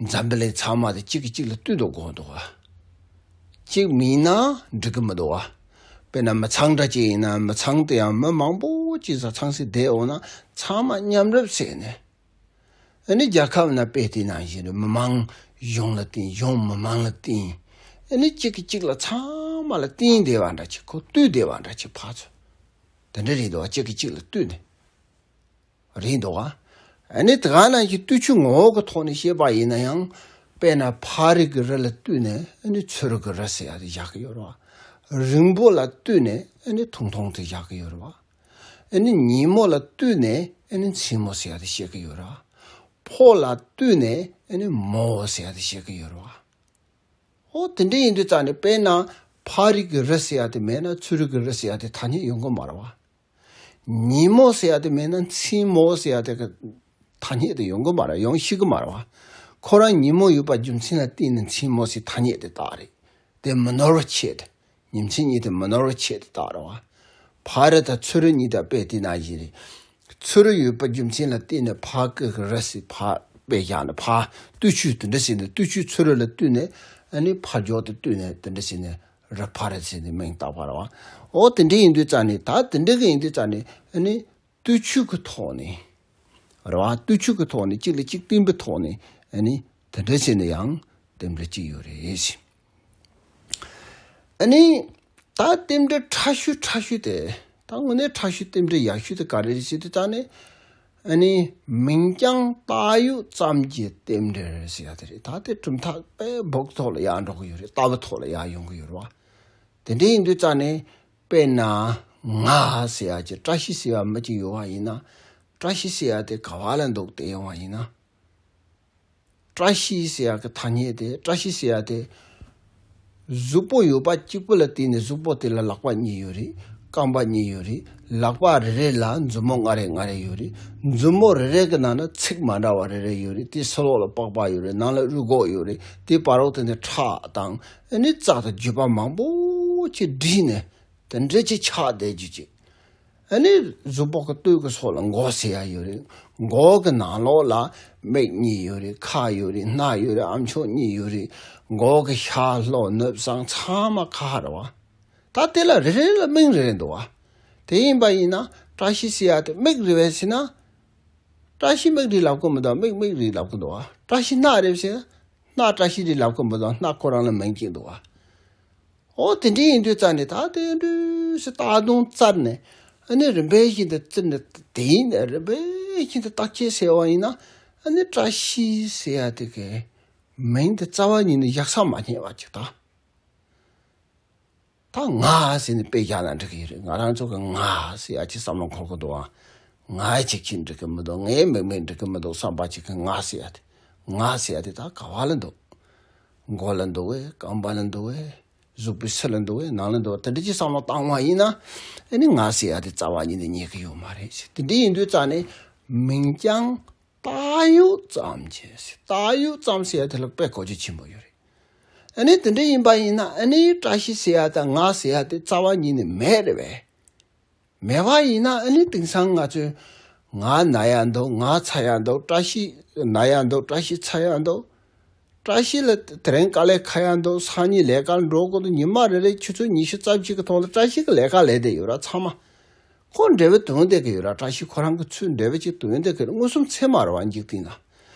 འཛམ་བུ་གླིང་ཚང་མ་དེ་གཅིག་གིས་གཅིག་ལ་བསྟུན་དུ་དགོས་འདུག་བ། གཅིག་མིན་ན་འགྲིག་གི་མི་འདུག་བ། དཔེར་ན་མི་ཚང་འདྲ་གཅིག་ཡིན་ན་མི་ཚང་དེ་ཡང་མི་མང་པོ་གཅིག་ས་ཚང་སའི་བསྡད་འོང་ན་ཚང་མ་མཉམ་རུབ་བྱས་ནས། ཨ་ནི་རྒྱལ་ཁབ་ན་དཔེ་དེ་ནང་བཞིན་རེད། མི་མང་གཞུང་ལ་བརྟེན། གཞུང་མི་མང་ལ་བརྟེན། ཨ་ནི་གཅིག་གིས་གཅིག་ལ་ཚང་མ་ལ་བརྟེན་བསྡད་པ་འདྲ་ཅིག་ཁོ་ལྟོས་བསྡད་པ་འདྲ་ཅིག་ཕར་ཚུར་དེ་འདྲ་རེད་འདུག་བ། གཅིག་གིས་གཅིག་ལ་ལྟོས་ནས་རེད་འདུག་བ། ཨ་ནི་དེ་ག་ནང་བཞིན་བསྟུན་ཚུལ་ངོ་བོ་གི་ཐོག་ནས་བཤད་པ་ཡིན་ན་ཡང་། དཔེར་ན་ཕ་རི་གི་རི་ལ་ལྟོས་ནས་ཨ་ནི་ཚུ་རི་གི་རི་ཟེར་ཡ་དེ་བཞག་གི་ཡོད་རེད་བ། རིང་པོ་ལ་ལྟོས་ནས་ཨ་ནི་ཐུང་ཐུང་དེ་བཞག་གི་ཡོད་རེད་བ། ཨ་ནི་ཉིན་མོ་ལ་ལྟོས་ནས་ཨ་ནི་མཚན་མོ་ཟེར་ཡ་དེ་བཤད་ཀྱི་ཡོད་ར། ཕོ་ལ་ལྟོས་ནས་ཨ་ནི་མོ་ཟེར་ཡ་དེ་བཤད་ཀྱི་ཡོད་ར། ཨོ་དེ་འདྲ་ཡིན་དུས་ཙང་ནས་དཔེར་ན་ཕ་རི་གི་རི་ཟེར་ཡ་དེ་མེད་ན་ཚུ་རི་གི་རི་ཟེར་ཡ་དེ་ཐ་སྙད་ཡོང་གི་མ་རེད་བ། ཉིན་མོ་ཟེར་ཡ་དེ་མེད་ན་མཚན་མོ་ཟེར་ཡ་དེ་གི་ཐ་སྙད་དེ་ཡོང་གི་མ་རེད། ཡོང་ཤེས་ཀྱི་མ་རེད་བ། ཁོ་རང་ཉིན་མོ་ཡོད་པ་རྒྱུ་མཚན་ལ་བརྟེན་ནས་མཚན་མོ་ཟེར་ཐ་སྙད་དེ་བཏགས་རེད། དེ་མི་ནོར་བའི་ཆེད་དུ། ཉིན་མཚན་གཉིས་དེ་མི་ནོར་བའི་ཆེད་དུ་བཏགས་རེད་བ། ཕ་རི་དང་ཚུ་རི་གཉིས་དང་དཔེ་དེ་ནང་བཞིན་རེད། ཚུ་རི་ཡོད་པ་རྒྱུ་མཚན་ལ་བརྟེན་ནས་ཕ་གི་གི་རི་ཟེར་ཕ་དཔེ་བཞག་ནས་ཕ་བསྟུན་ཚུལ་དེ་འདྲ་ཟེར་ནས་བསྟུན་ཚུལ་ཚུ་རི་ལ་བསྟུན་ནས་ཨ་ནི་ཕ་རྒྱུད་དེ་བསྟུན་ནས་དེ་འདྲ་ཟེར་ནས་རི་ཕ་རི་ཟེར་ནས་མིང་བཏགས་པ་རེད་བ། འོ་དེ་འདྲ་ཡིན་དུས་ཙང་ནས་ད་དེ་འདྲ་གི་ཡིན་དུས་ཙང་ནས་ཨ་ནི། བསྟུན་ཚུལ་གྱི་ཐོག་ནས། རེད་བ། བསྟུན་ཚུལ་གྱི་ཐོག་ནས་གཅིག་ལ་གཅིག་བརྟེན་པའི་ཐོག་ནས་ཨ་ནི་དེ་འདྲ་བྱས་ནས་ཡང་རྟེན་འབྲེལ་གཅིག་ཡོད་རེད། ཨ་ནི་ད་རྟེན་འབྲེལ་ཕྲ་ཤོས་ཕྲ་ཤོས་དེ། ད་དངོས་གནས་ཕྲ་ཤོས་རྟེན་འབྲེལ་ཡག་ཤོས་དེ་ག་རེ་རེད་ཟེར་དུས་ད་ནི། ཨ་ནི་མིང་རྐྱང་བཏགས་ཡོད་ཙམ་གྱི་རྟེན་འབྲེལ་ཟེར་ཡ་དེ་རེད། ད་དེ་གྲུབ་མཐའ་དཔེ་སྦུག་ཐོག་ལ་ཡར་འགྲོ་གི་ཡོད་རེད། ལྟ་བའི་ཐོག་ལ་ཡར་ཡོང་གི་ཡོད་རེད་བ། དེ་འདྲ་ཡིན་དུས་ཙང་ནས། དཔེར་ན། ང་ཟེར་ཡ་ཅིག་བཀྲ་ཤིས་ཟེར་བ་མི་གཅིག་ཡོད་པ་ཡིན་ན། བཀྲ་ཤིས་ཟེར་ཡ་དེ་ག་བ་ལ་འདུག་དེ་ཡོང་བ་ཡིན་ན། བཀྲ་ཤིས་ཟེར་ཡ་གི་ཐ་སྙད་དེ་བཀྲ་ཤིས་ཟེར་ཡ་དེ། གཟུགས་པོ་ཡོད་པ་གཅིག་པུ་ལ་བརྟེན་ནས་གཟུགས་པོ་དེ་ལ་ལག་པ་གཉིས་ཡོད་རེད། རྐང་པ་གཉིས་ཡོད་རེད། ལག་པ་རེ་རེ་ལ་མཛུབ་མོ་ལྔ་རེ་ལྔ་རེ་ཡོད་རེད། མཛུབ་མོ་རེ་རེ་གི་ནང་ན་ཚིགས་མ་འདྲ་བ་རེ་རེ་ཡོད་རེད། དེ་ཕྱི་ལོགས་ལ་པགས་པ་ཡོད་རེད། ནང་ལ་རུས་ཁོག་ཡོད་རེད། དེ་བར་དུ་ནི་ཁྲག་དང་ཨ་ནི་རྩ་དང་རྒྱུས་པ་མང་པོ་ཅིག་བསྒྲིལ་ནས་དེ་འདྲ་ཅིག་ཆགས་བསྡད་རྒྱུ་ཅིག་ཨ་ནི་གཟུགས་པོ་གི་སྟོད་ཀྱི་ཕྱོགས་ལ་མགོ་ཟེར་ཡ་ཡོད་རེད། མགོ་གི་ནང་ལོགས་ལ་མིག་གཉིས་ཡོད་རེད། ཁ་ཡོད་རེད། སྣ་ཡོད་རེད། ཨ་མཆོག་གཉིས་ཡོད་རེད། མགོ་གི་ཤ་ལྷོ་ནུབ་བྱང་ཚང་མ་ཁ་རེད་བ། ད་དེ་ལ་རེ་རེ་ལ་མིང་རེ་རེ་འདུག་བ། དེ་ཡིན་པ་ཡིན་ན་བཀྲ་ཤིས་ཟེར་ཡ་དེ་མིག་རེད་པས་ཟེར་ན། བཀྲ་ཤིས་མིག་རེད་ལབ་ཀྱི་མི་འདུག་མིག་མིག་རེད་ལབ་ཀྱི་འདུག་བ། བཀྲ་ཤིས་སྣ་རེད་ཟེར་ན། སྣ་བཀྲ་ཤིས་རེད་ལབ་ཀྱི་མི་འདུག་སྣ་ཁོ་རང་ལ་མིང་གཅིག་འདུག་བ། ཨོ་དེ་འདྲ་ཡིན་དུས་ཙང་ནས་ད་དེ་འདྲ་སེ་ལྟ་སྡོམ་བཙལ་ནས་ཨ་ནི་རིམ་པས་བཞིན་དུ་བཙལ་ནས་དེ་ཡིན་ནས་རིམ་པས་བཞིན་དུ་བརྟག་དཔྱད་བྱས་པ་ཡིན་ན་ཨ་ནི་བཀྲ་ཤིས་ཟེར་ཡ་དེ་གའི་མིང་དེ་རྩ་བ་ཉིད་ནས་བཞག་ས་མ་རྙེད་པ་ཅིག་ད། ད་ང་ཟེར་ནས་དཔེ་བཞག་ན་འགྲིག་གི་ཡོད་རེད། ང་རང་ཚོ་གི་ང་ཟེར་ཡ་ཅིག་བསམ་བློ་འཁོར་གི་འདུག་ཨ། ང་ཅིག་ཅིག་འགྲིག་གི་མི་འདུག་ངའི་མིག་མིག་འགྲིག་གི་མི་འདུག་བསམ་པ་ཅིག་གི་ང་ཟེར་ཡ་དེ། ང་ཟེར་ཡ་དེ་ད་ག་བ་ལ་འདུག་མགོ་ལ་འདུག་གས། རྐང་པ་ལ་འདུག་གས། གཟུགས་པོའི་ཕྱི་ལ་འདུག་གས། ནང་ལ་འདུག་གས། དེ་འདྲ་ཅིག་བསམ་བློ་བཏང་བ་ཡིན་ན། ཨ་ནི་ང་ཟེར་ཡ་དེ་རྩ་བ་ཉིད་ནས་རྙེད་གི་ཡོད་མ་རེད་ཟེར། དེ་འདྲ་ཡིན་དུས་ཙང་ནས་མིང་རྐྱང་བཏགས་ཡོད་ཙམ་གྱི་ཟེར། བཏགས་ཡོད་ཙམ་ཟེར་ཡ་དེ་ལ་དཔེ་གོ་རྒྱུ་ཆེན་པོ་ཡོད་རེད། ཨ་ནི་དེ་འདྲ་ཡིན་པ་ཡིན་ན་ཨ་ནི་བཀྲ་ཤིས་ཟེར་ཡ་དང་ང་ཟེར་ཡ་དེ་རྩ་བ་ཉིད་ནས་མེད་རེད་པས། མེད་པ་ཡིན་ན་ཨ་ནི་དེང་སང་ང་ཚོས་ང་ན་ཡ་འདུག་ང་ཚ་ཡ་འདུག་བཀྲ་ཤིས་ན་ཡ་འདུག་བཀྲ་ཤིས་ཚ་ཡ་འདུག་བཀྲ་ཤིས་ལ་དེ་རིང་དཀའ་ལས་ཁག་ཡ་འདུག་སང་ཉིན་ལས་ཀར་འགྲོ་དགོས་འདུག་ཉི་མ་རེ་རེ་ཆུ་ཚོད་ཉི་ཤུ་རྩ་གཅིག་གི་ཐོག་ལ་བཀྲ་ཤིས་ཀྱི་ལས་ཀ་ལས་བསྡད་ཡོད་ར་ཚང་མ། ཁོ་འབྲས་བུ་དོན་བསྡད་ཀྱི་ཡོད་ར། བཀྲ་ཤིས་ཁོ་རང་གི་ཚུལ་འབྲས་བུ་ཅིག་དོན་བསྡད་ཀྱི་རེད། མངོན་སུམ་ཚད་མ་རེད་བ་འཇིག་རྟེན་ན།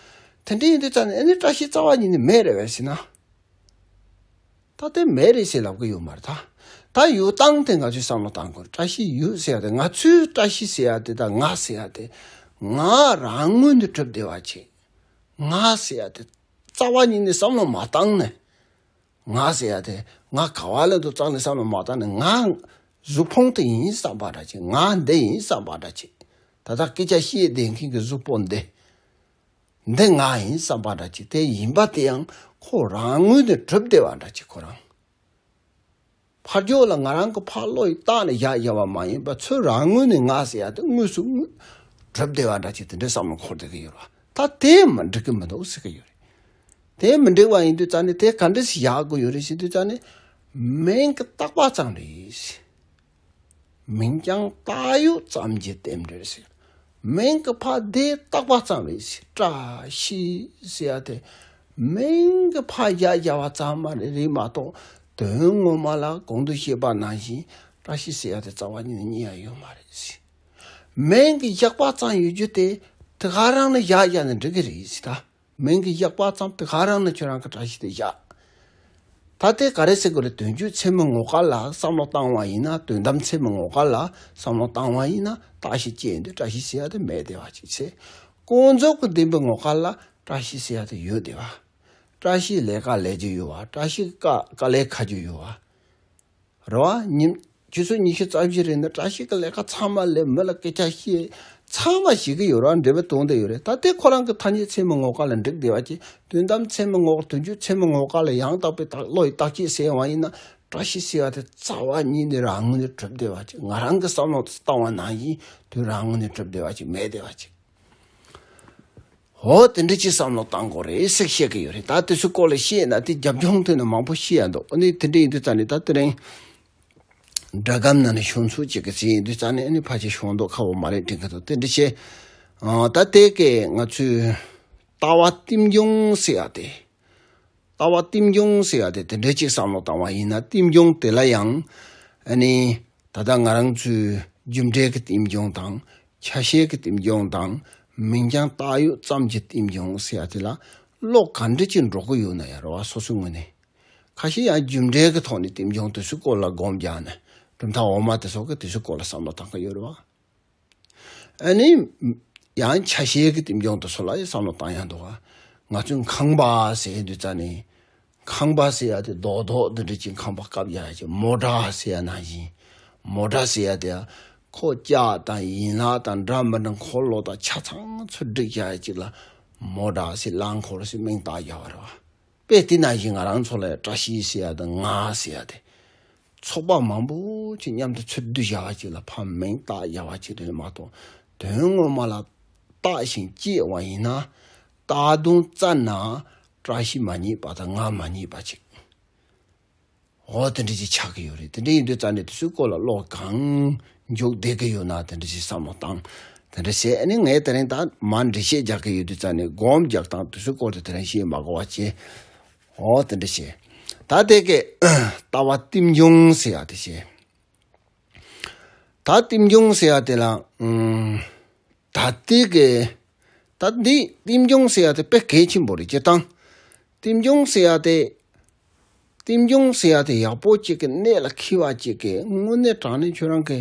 དེ་འདྲ་ཡིན་དུས་ཙང་ནས་ཨ་ནི་བཀྲ་ཤིས་རྩ་བ་ཉིད་ནས་མེད་རེད་པས་ཟེར་ན། ད་དེ་མེད་རེད་ཟེར་ལབ་ཀྱི་ཡོད་མ་རེད་ད། ད་ཡོད་སྟངས་དེ་ང་ཚོས་བསམ་བློ་བཏང་དགོས་རེད། བཀྲ་ཤིས་ཡོད་ཟེར་ཡ་དེ་ང་ཚོས་བཀྲ་ཤིས་ཟེར་ཡ་དེ་དང་ང་ཟེར་ཡ་དེ་ང་རང་ངོས་ནས་གྲུབ་བསྡད་པ་ཅིག་ང་ཟེར་ཡ་དེ་རྩ་བ་ཉིད་ནས་བསམ་བློ་མ་བཏང་ནས། ང་ཟེར་ཡ་དེ་ང་ག་བ་ལ་འདུག་རྩ་ནས་བསམ་བློ་མ་བཏང་ནས། ང་གཟུགས་ཕུང་དེ་ཡིན་བསམ་པ་འདྲ་ཅིག་ང་འདི་ཡིན་བསམ་པ་འདྲ་ཅིག་ད་ལྟ་སྐད་ཆ་བཤད་བསྡད་མཁན་གྱི་གཟུགས་པོ་འདི། འདི་ང་ཡིན་བསམ་པ་འདྲ་ཅིག་དེ་ཡིན་པ་དེ་ཡང་ཁོ་རང་ངོས་ནས་གྲུབ་བསྡད་པ་འདྲ་ཅིག་ཁོ་རང་། ཕར་ཕྱོགས་ལ་ང་རང་གི་ཕར་བློ་ཡིས་བཏགས་ནས་བཞག་བཞག་པ་མ་ཡིན་པ། ཚུར་རང་ངོས་ནས་ང་ཟེར་ཡ་དེ་དངོས་སུ་དངོས་གྲུབ་བསྡད་པ་འདྲ་ཅིག་དེ་འདྲའི་བསམ་བློ་འཁོར་བསྡད་ཀྱི་ཡོད་རེད་བ། ད་དེ་མ་འགྲིག་གི་མི་འདུག་ཟེར་གྱི་ཡོད་རེད། དེ་མི་འགྲིག་པ་ཡིན་དུས་ཙང་ནས་དེ་ག་འདྲ་ཞིག་བཞག་དགོས་ཡོད་རེད་ཟེར་དུས་ཙང་ནས། མིང་གི་བཏགས་པ་ཙམ་རེད། མིང་རྐྱང་བཏགས་ཡོད་ཙམ་གྱི་རྟེན་འབྲེལ་ཟེར། མིང་གི་ཕར་དེ་བཏགས་པ་ཙམ་རེད་ཟེར། བཀྲ་ཤིས་ཟེར་ཡ་དེ་མིང་གི་ཕར་བཞག་བཞག་པ་ཙམ་མ་རེད་རེད་མ་གཏོགས། དོན་ངོ་མ་ལ་གོང་དུ་བཤད་པ་ནང་བཞིན་བཀྲ་ཤིས་ཟེར་ཡ་དེ་རྩ་བ་ཉིད་ནས་རྙེད་ཡ་ཡོད་མ་རེད་ཟེར། མིང་གི་བཞག་པ་ཙམ་ཡོད་རྒྱུ་དེ་དེ་ག་རང་ནས་བཞག་བཞག་ནས་འགྲིག་གི་རེད་ཟེར་ད། མིང་གི་བཞག་པ་ཙམ་དེ་ག་རང་ནས་ཁྱོད་རང་གི་བཀྲ་ཤིས་དེ་བཞག་ད་དེ་ག་རེ་ཟེར་དགོས་རེད། དོན་བརྗོད་ཚད་མའི་ངོ་སྐལ་ལ་བསམ་བློ་བཏང་བ་ཡིན་ན། དོན་དམ་ཚད་མའི་ངོ་སྐལ་ལ་བསམ་བློ་བཏང་བ་ཡིན་ན། བཀྲ་ཤིས་སྐྱེས་འདི་བཀྲ་ཤིས་ཟེར་ཡ་དེ་མེད་བསྡད་པ་ཅིག་ཚེ། ཀུན་རྫོབ་ཀྱི་བདེན་པའི་ངོ་སྐལ་ལ་བཀྲ་ཤིས་ཟེར་ཡ་དེ་ཡོད་བསྡད་པ། བཀྲ་ཤིས་ལས་ཀ་ལས་རྒྱུ་ཡོད་པ། བཀྲ་ཤིས་དཀའ་དཀའ་ལས་ཁག་རྒྱུ་ཡོད་པ། རེད་བ། ཉིན་ཆུ་ཚོད་ཉི་ཤུ་རྩ་བཞི་རེ་ནས་བཀྲ་ཤིས་ཀྱི་ལས་ཀ་ཚང་མ་ལས། མི་ལ་སྐད་ཆ་བཤད། ཚང་མ་ཞིག་གི་ཡོད་ར། འབྲས་བུ་དོན་དེ་ཡོད་རེད། ད་དེ་ཁོ་རང་གི་ཐ་སྙད་ཚད་མའི་ངོ་སྐལ་ལ་འགྲིག་བསྡད་པ་ཅིག་དོན་དམ་ཚད་མའི་ངོ་དོན་བརྗོད་ཚད་མའི་ངོ་སྐལ་ལ་ཡང་དག་པའི་བློ་ཡིས་བརྟག་དཔྱད་ཟེར་བ་ཡིན་ན། བཀྲ་ཤིས་ཟེར་བ་དེ་རྩ་བ་ཉིད་ནས་རང་ངོས་ནས་གྲུབ་བསྡད་པ་ཅིག་ང་རང་གི་བསམ་བློ་བཏང་བ་ནང་བཞིན་དུ་རང་ངོས་ནས་གྲུབ་བསྡད་པ་ཅིག་མེད་བསྡད་པ་ཅིག་འོ་དེ་འདྲ་ཅིག་བསམ་བློ་བཏང་དགོས་རེད་ཟེར་བཤད་ཀྱི་ཡོད་རེད། ད་དེ་ཚོའི་སྐོར་ལ་བཤད་ན་དེ་རྒྱབ་ལྗོངས་ཐོན་ནས་མང་པོ་བཤད་ཡ་འདུག་ཨ་ནི་དེ་འདྲ་ཡིན་དུས་ཙང་ནས། ད་དེ་རིང་སྒྲ་སྒམ་ནང་ནས་ཤོང་ཚུལ་ཅིག་གི་ཚེ་ཡིན་དུས་ཙང་ནས། ཨ་ནི་ཕལ་ཆེར་ཤོང་མདོག་ཁ་པོ་མ་རེད་དྲན་གྱི་འདུག་དེ་འདྲ་བྱས། ཨ། ད་དེ་གས་ང་ཚོས་ལྟ་བ་རྟེན་འབྱུང་ཟེར་ཡ་དེ། ལྟ་བ་རྟེན་འབྱུང་ཟེར་ཡ་དེ་དེ་འདྲ་ཅིག་བསམ་བློ་བཏང་བ་ཡིན་ན། རྟེན་འབྱུང་དེ་ལ་ཡང་། ཨ་ནི་ད་ལྟ་ང་རང་ཚོའི་རྒྱུ་འབྲས་ཀྱི་རྟེན་འབྱུང་དང་། ཆ་ཤས་ཀྱི་རྟེན་འབྱུང་དང་། མིང་རྐྱང་བཏགས་ཡོད་ཙམ་གྱི་རྟེན་འབྱུང་ཟེར་ཡ་དེ་ལ་བློ་ག་འདྲ་ཅིག་འགྲོ་གི་ཡོད་ན་ཡང་རེད་བ། སོ་སོའི་ངོས་ནས། ཁ་ཤས་ཡང་རྒྱུ་འབྲས་ཀྱི་ཐོག་ནས་རྟེན་འབྱུང་དེ་ཚོའི་སྐོར་ལ་སྒོམ་རྒྱག་ནས། གྲུབ་མཐའ་འོག་མ་དེ་སོགས་ཀྱི་དེ་ཚོའི་སྐོར་ལ་བསམ་བློ་བཏང་གི་ཡོད་རེད་བ། ཨ་ནི་ཡང་ཆ་ཤས་ཀྱི་རྟེན་འབྱུང་དེ་ཚོ་ལ་ཡང་བསམ་བློ་བཏང་ཡ་འདུག་ག་ང་ཚོས་ཁང་པ་ཟེར་དུས་ཙང་ནས། ཁང་པ་ཟེར་ཡ་དེ་རྡོག་རྡོག་འདི་འདྲ་ཅིག་ཁང་པ་བཀབ་ཡ་ཅིག་མོ་ཊ་ཟེར་ཡ་ནང་བཞིན། མོ་ཊ་ཟེར་ཡ་དེ་ཁོ་ལྕགས་དང་ཡན་ལག་དང་འདྲ་མི་འདྲ་འཁོར་ལོ་དང་ཆ་ཚང་ཚུར་བསྒྲིགས་ཡ་ཅིག་ལ་མོ་ཊ་ཟེར། རླངས་འཁོར་ཟེར་མིང་བཏགས་ཡ་བ་རེད་བ། དཔེ་དེ་ནང་བཞིན་ང་རང་ཚོ་ལ་བཀྲ་ཤིས་ཟེར་ཡ་དང་ང་ཟེར་ཡ་དེ། ཚོགས་པ་མང་པོ་ཅིག་མཉམ་དུ་ཚུར་བསྡུ་བཞག་པ་ཅིག་ལ་ཕར་མིང་བཏགས་བཞག་པ་ཅིག་རེད་མ་གཏོགས། དོན་ངོ་མ་ལ་བཏགས་ཤིང་བསྐྱེད་པ་ཡིན་ན། བཏགས་དོན་རྩ་ན་བཀྲ་ཤིས་མ་རྙེད་པ་དང་ང་མ་རྙེད་པ་ཅིག་འོ་དེ་འདྲ་ཅིག་ཆགས་ཀྱི་ཡོད་རེད། དེ་འདྲ་ཡིན་དུས་ཙང་ནས་དེ་ཚོའི་སྐོར་ལ་བློ་གང་འཇུག་བསྡད་ཀྱི་ཡོད་ན། དེ་འདྲ་ཅིག་བསམ་བློ་བཏང་། དེ་འདྲ་བྱས། ཨ་ནི་ངས་དེ་རིང་ད་མར་འགྲེལ་བཤད་རྒྱག་གི་ཡོད་དུས་ཙང་ནས། སྒོམ་རྒྱག་སྟངས་དེ་ཚོའི་སྐོར་དེ་དེ་རིང་བཤད་མ་དགོས་པ་བྱས། འོ་དེ་འདྲ་བྱས། ད་དེ་གས་ལྟ་བ་རྟེན་འབྱུང་ཟེར་ཡ་དེ་བྱས། ད་རྟེན་འབྱུང་ཟེར་ཡ་དེ་ལ། ཨུམ། ད་དེ་གས། ད་འདི་རྟེན་འབྱུང་ཟེར་ཡ་དེ་དཔེ་གལ་ཆེན་པོ་རེད། སྤྱིར་བཏང་རྟེན་འབྱུང་ཟེར་ཡ་དེ། རྟེན་འབྱུང་ཟེར་ཡ་དེ་ཡག་པོ་ཅིག་གི་གནད་ལ་འཁེལ་བ་ཅིག་གི་དངོས་གནས་དྲང་གནས་ཁྱོད་རང་གི་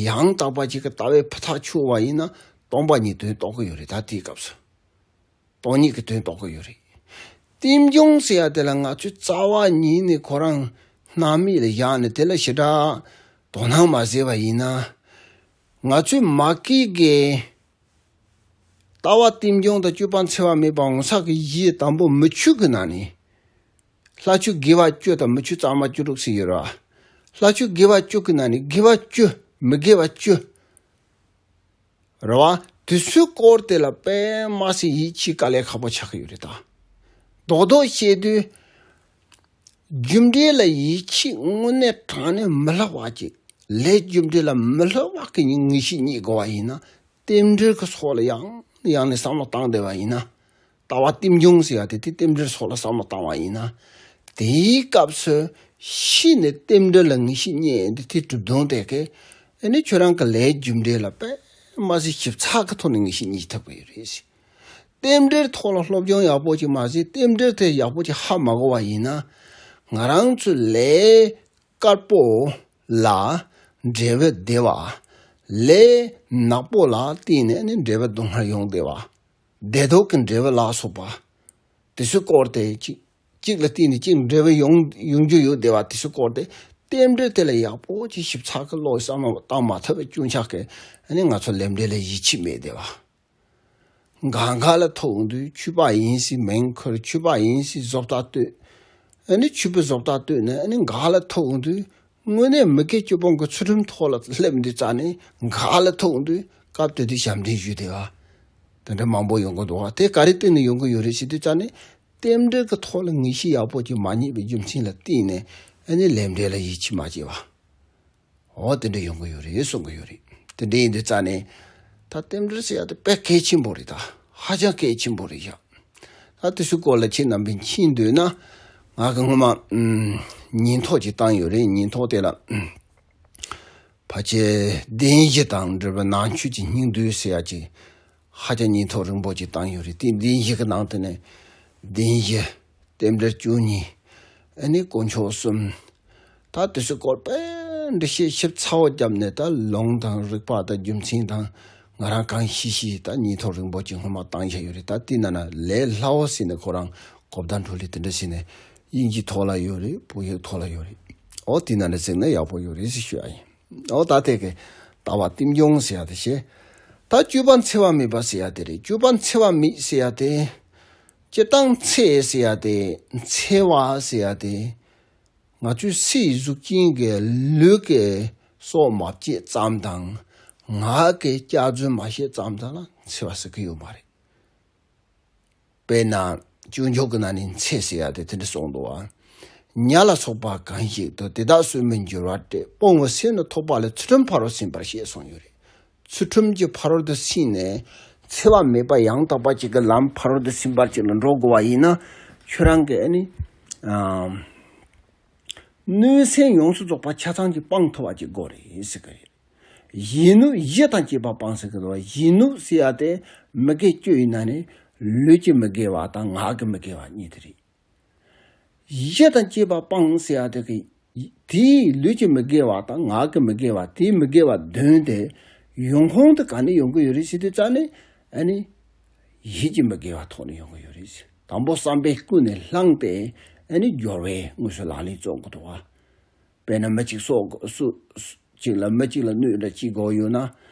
ཡང་དག་པ་ཅིག་གི་ལྟ་བའི་ཕུ་ཐག་ཆོད་པ་ཡིན་ན། སྟོང་པ་ཉིད་དོན་རྟོགས་ཀྱི་ཡོད་རེད། ད་དེའི་སྐབས་སུ་སྟོང་ཉིད་ཀྱི་དོན་རྟོགས་ཀྱི་ཡོད་རེད། རྟེན་འབྱུང་ཟེར་ཡ་དེ་ལ་ང་ཚོས་རྩ་བ་ཉིད་ནས་ཁོ་རང་སྣང་མེད་ལ་བཞག་ནས། དེ་ལ་ཞེ་དྲག་དོ་སྣང་མ་བྱས་པ་ཡིན་ན། ང་ཚོས་མ་སྐྱེས་གི་ལྟ་བ་རྟེན་འབྱུང་དང་སྤྱོད་པ་འཚེ་བ་མེད་པ་འོང་ས་གི་གཞི་དང་པོ་མི་ཆོས་ཀྱི་ནང་ནས། ལྷ་ཆོས་དགེ་བ་བཅུ་དང་མི་ཆོས་གཙང་མ་བཅུ་དྲུག་ཟེར་ཡོད་རེད་བ། ལྷ་ཆོས་དགེ་བ་བཅུ་གི་ནང་ནས་དགེ་བ་བཅུ། མི་དགེ་བ་བཅུ་རེད་བ། དེ་ཚོའི་སྐོར་དེ་ལ་དཔེ་མ་སྲིད་ཡིད་ཆེས་དཀའ་ལས་ཁག་པོ་ཆགས་ཀྱི་ཡོད་རེད་ད། རྡོག་རྡོག་བཤད་དུས། རྒྱུ་འབྲས་ལ་ཡིད་ཆེས་དངོས་གནས་དྲང་གནས་མི་ལྷག་པ་ཅིག་ལས་རྒྱུ་འབྲས་ལ་མི་ལྷག་པ་གི་ངེས་ཤེས་རྙེད་དགོས་པ་ཡིན་ན། རྟེན་འབྲེལ་གྱི་ཕྱོགས་ལ་ཡང་ཡང་ནས་བསམ་བློ་བཏང་བསྡད་པ་ཡིན་ན། ལྟ་བ་རྟེན་འབྱུང་ཟེར་ཡ་དེ་དེ་རྟེན་འབྲེལ་ཕྱོགས་ལ་བསམ་བློ་བཏང་བ་ཡིན་ན། དེའི་སྐབས་སུ་ཤི་ནས་རྟེན་འབྲེལ་ལ་ངེས་ཤེས་རྙེད་ཡ་འདི་དེ་གྲུབ་དོན་དེ་གས། ཨ་ནི་ཁྱོད་རང་གི་ལས་རྒྱུ་འབྲས་ལ་དཔེ་མ་སྲིད་ཞིབ་ཚགས་ཀྱི་ཐོག་ནས་ངེས་ཤེས་རྙེད་ཐུབ་ཀྱི་ཡོད་རེད། རྟེན་འབྲེལ་ཐོག་ལ་སློབ་སྦྱོང་ཡག་པོ་ཅིག་མ་བྱས། རྟེན་འབྲེལ་དེ་ཡག་པོ་ཅིག་ཧ་མ་གོ་བ་ཡིན་ན། ང་རང་ཚོའི་ལས་དཀར་པོ་ལ་འབྲས་བུ་བདེ་བ། ལས་ནག་པོ་ལ་བརྟེན་ནས་ནི་འབྲས་བུ་སྡུག་བསྔལ་ཡོང་བསྡད་པ། བདེ་སྡུག་གི་འབྲས་བུ་ལ་སོགས་པ། དེ་ཚོའི་སྐོར་དེ་གཅིག་གཅིག་ལ་བརྟེན་ནས་གཅིག་འབྲས་བུ་ཡོང་ཡོང་རྒྱུ་ཡོད་བསྡད་པ་དེ་ཚོའི་སྐོར་དེ། རྟེན་འབྲེལ་དེ་ལ་ཡག་པོ་ཅིག་ཞིབ་ཚགས་ཀྱི་བློ་བསམ་བློ་བཏང་མ་ཐུབ་པའི་སྐྱོན་ཆ་གིས། ཨ་ནི་ང་ཚོ་ལས་འབྲས་ལ་ཡིད་ཆེས་མེད་བསྡད་པ། འགའ་འགའ་ལ་ཐུག་དུས་ཆོས་པ་ཡིན་ཟེར་མིང་ཁུར། ཆོས་པ་ཡིན་ཟེར་བཟོ་ལྟ་བསྟོད། ཨ་ནི་ཆོས་པའི་བཟོ་ལྟ་བསྟོད་ནས། ཨ་ནི་འགའ་ལ་ཐུག་དུས་དངོས་གནས་མི་དགེ་བཅུ་སྤོང་གི་ཚུལ་ཁྲིམས་ཐོག་ལ་སླེབས་དུས་ཙ་ནས། འགའ་ལ་ཐུག་དུས་སྐབས་དེ་དུས་ཞབས་འདྲེན་ཞུས་བསྡད་པ། དེ་འདྲ་མང་པོ་ཡོང་གི་འདུག་བ། དེ་ག་རེ་བརྟེན་ནས་ཡོང་གི་ཡོད་རེད་ཟེར་དུས་ཙ་ནས། རྟེན་འབྲེལ་གྱི་ཐོག་ལ་ངེས་ཤེས་ཡག་པོ་ཅིག་མ་རྙེད་པའི་རྒྱུ་མཚན་ལ་བརྟེན་ནས། ཨ་ནི་ལས་འབྲས་ལ་ཡིད་ཆེས་མ་བྱས་པ། འོ་དེ་འདྲ་ཡོང་གི་ཡོད་རེད་གསུང་གི་ཡོད་རེད། དེ་འདྲ་ཡིན་དུས་ཙ་ནས། ད་རྟེན་འབྲེལ་ཟེར་ཡ་དེ་དཔེ་གལ་ཆེན་པོ་རེད། ད་ཧ་ཅང་གལ་ཆེན་པོ་རེད་ཡ། ད་དེ་ཚོའི་སྐོར་ལ་ཁྱེད་རྣམ་པས་མཁྱེན་འདོད་ན། ང་གི་སྔོན་མ་ཨུམ་ཉིན་ཐོ་ཅིག་བཏང་ཡོད་རེད། ཉིན་ཐོ་དེ་ལ་ཨུམ་ཕལ་ཆེར་བདེན་བཞི་དང་འབྲེལ་བའི་ནང་ཆོས་ཀྱི་སྙིང་བསྡུས་ཟེར་ཡ་ཅིག་ཧ་ཅང་ཉིན་ཐོ་རིང་པོ་ཅིག་བཏང་ཡོད་རེད། དེ་བདེན་བཞི་གི་ནང་དུ་ནས་བདེན་བཞི། རྟེན་འབྲེལ་བཅུ་གཉིས། ཨ་ནི་དཀོན་མཆོག་གསུམ། ད་དེ་ཚོའི་སྐོར་དཔེ་འདྲ་ཞིབ་ཞིབ་ཚགས་པོ་བརྒྱབ་ནས། ད་ལུང་དང་རིགས་པ་དང་རྒྱུ་མཚན་དང་། ང་རང་གང་ཤེས་ཤེས་ད་ཉིན་ཐོ་རིང་པོ་ཅིག་སྔོན་མ་བཏང་བཞག་ཡོད་རེད། ད་དེ་ནང་ན་ལས་སླ་བོ་ཟེར་ནས། ཁོ་རང་གོ་བརྡ་འཕྲོད་ལས་དེ་འདྲ་ཟེར་ནས། དབྱིན་ཇི་ཐོག་ལ་ཡོད་རེད། བོད་ཡིག་ཐོག་ལ་ཡོད་རེད། འོ་དེ་ནང་ན་གཟིགས་ན་ཡག་པོ་ཡོད་རེད་ཟེར་ཞུ་ཡ་ཡིན། འོ་ད་དེ་གི་ལྟ་བ་རྟེན་འབྱུང་ཟེར་ཡ་དེ་བྱས། ད་སྤྱོད་པ་འཚེ་བ་མེད་པ་ཟེར་ཡ་དེ་རེད། སྤྱོད་པ་འཚེ་བ་མེད་ཟེར་ཡ་དེ། སྤྱིར་བཏང་འཚེ་ཟེར་ཡ་དེ། འཚེ་བ་ཟེར་ཡ་དེ། ང་ཚོའི་སའི་གཟུགས་ཅན་གྱི་ལུས་ཀྱི་སྲོག་མ་བཅད་ཙམ་དང་། ངག་གི་སྐྱག་རྫུན་མ་བཤད་ཙམ་དག་ལ་འཚེ་བ་ཟེར་གྱི་ཡོད་མ་རེད། དཔེར་ན། སྤྱོད་འཇུག་གི་ནང་ནས་འཚེ་ཟེར་ཡ་དེ་དེ་འདྲ་གསུངས་འདུག་བ། ཉ་ལ་སོགས་པ་གང་ཞིག་ཏུ། དེ་དག་སོས་མིན་འགྱུར་བར་སྤྲད། སྤོང་བའི་སེམས་ནི་ཐོབ་པ་ལས། ཚུལ་ཁྲིམས་ཕ་རོལ་ཕྱིན་པར་བཤད་གསུངས་ཡོད་རེད། ཚུལ་ཁྲིམས་ཀྱི་ཕ་རོལ་ཏུ་ཕྱིན་ནས། འཚེ་བ་མེད་པ་ཡང་དག་པ་ཅིག་གི་ལམ་ཕ་རོལ་ཏུ་ཕྱིན་པ་ཅིག་ལ་འགྲོ་དགོས་པ་ཡིན་ན། ཁྱོད་རང་གི་ཨ་ནི་ཨ་གནོད་སེམས་ཡོངས་སུ་རྫོགས་པ་ཆ་ཚང་ཅིག་སྤང་ཐུབ་པ་ཅིག་དགོས་རེད་ཟེར་གི་རེད། གཞན་ནུབ་བཞི་དང་བཅས་པ་སྤང་ཟེར་གི་འདུག་བ། གཞན་ནུབ་ཟེར་ཡ་དེ་མི་དགེ་བཅུ་ཡི་ནང་ནས་ལུས་ཀྱི་མི་དགེ་བ་དང་ངག་གི་མི་དགེ་བ་གཉིས་དེ་རེད། བཞི་དང་བཅས་པ་སྤང་ཟེར་ཡ་དེ་གི། དེའི་ལུས་ཀྱི་མི་དགེ་བ་དང་ངག་གི་མི་དགེ་བ། དེའི་མི་དགེ་བ་བདུན་དེ་ཡོང་ཁུངས་དེ་ག་ནས་ཡོང་གི་ཡོད་རེད་ཟེར་དུས་ཙ་ནས། ཨ་ནི་ཡིད་ཀྱི་མི་དགེ་བ་ཐོག་ནས་ཡོང་གི་ཡོད་རེད་ཟེར། དང་པོ་བསམ་པས་ཀུན་ནས་བསླངས་ཏེ། ཨ་ནི་སྦྱོར་བའི་དངོས་སུ་ལག་ལེན་རྩོམ་གི་འདུག་བ། དཔེར་ན་མི་གཅིག་སྲོག་སུ་གཅིག་ལ། མི་གཅིག་ལ་གནོད་འདྲ་བྱེད་དགོས་ཡོད་ན།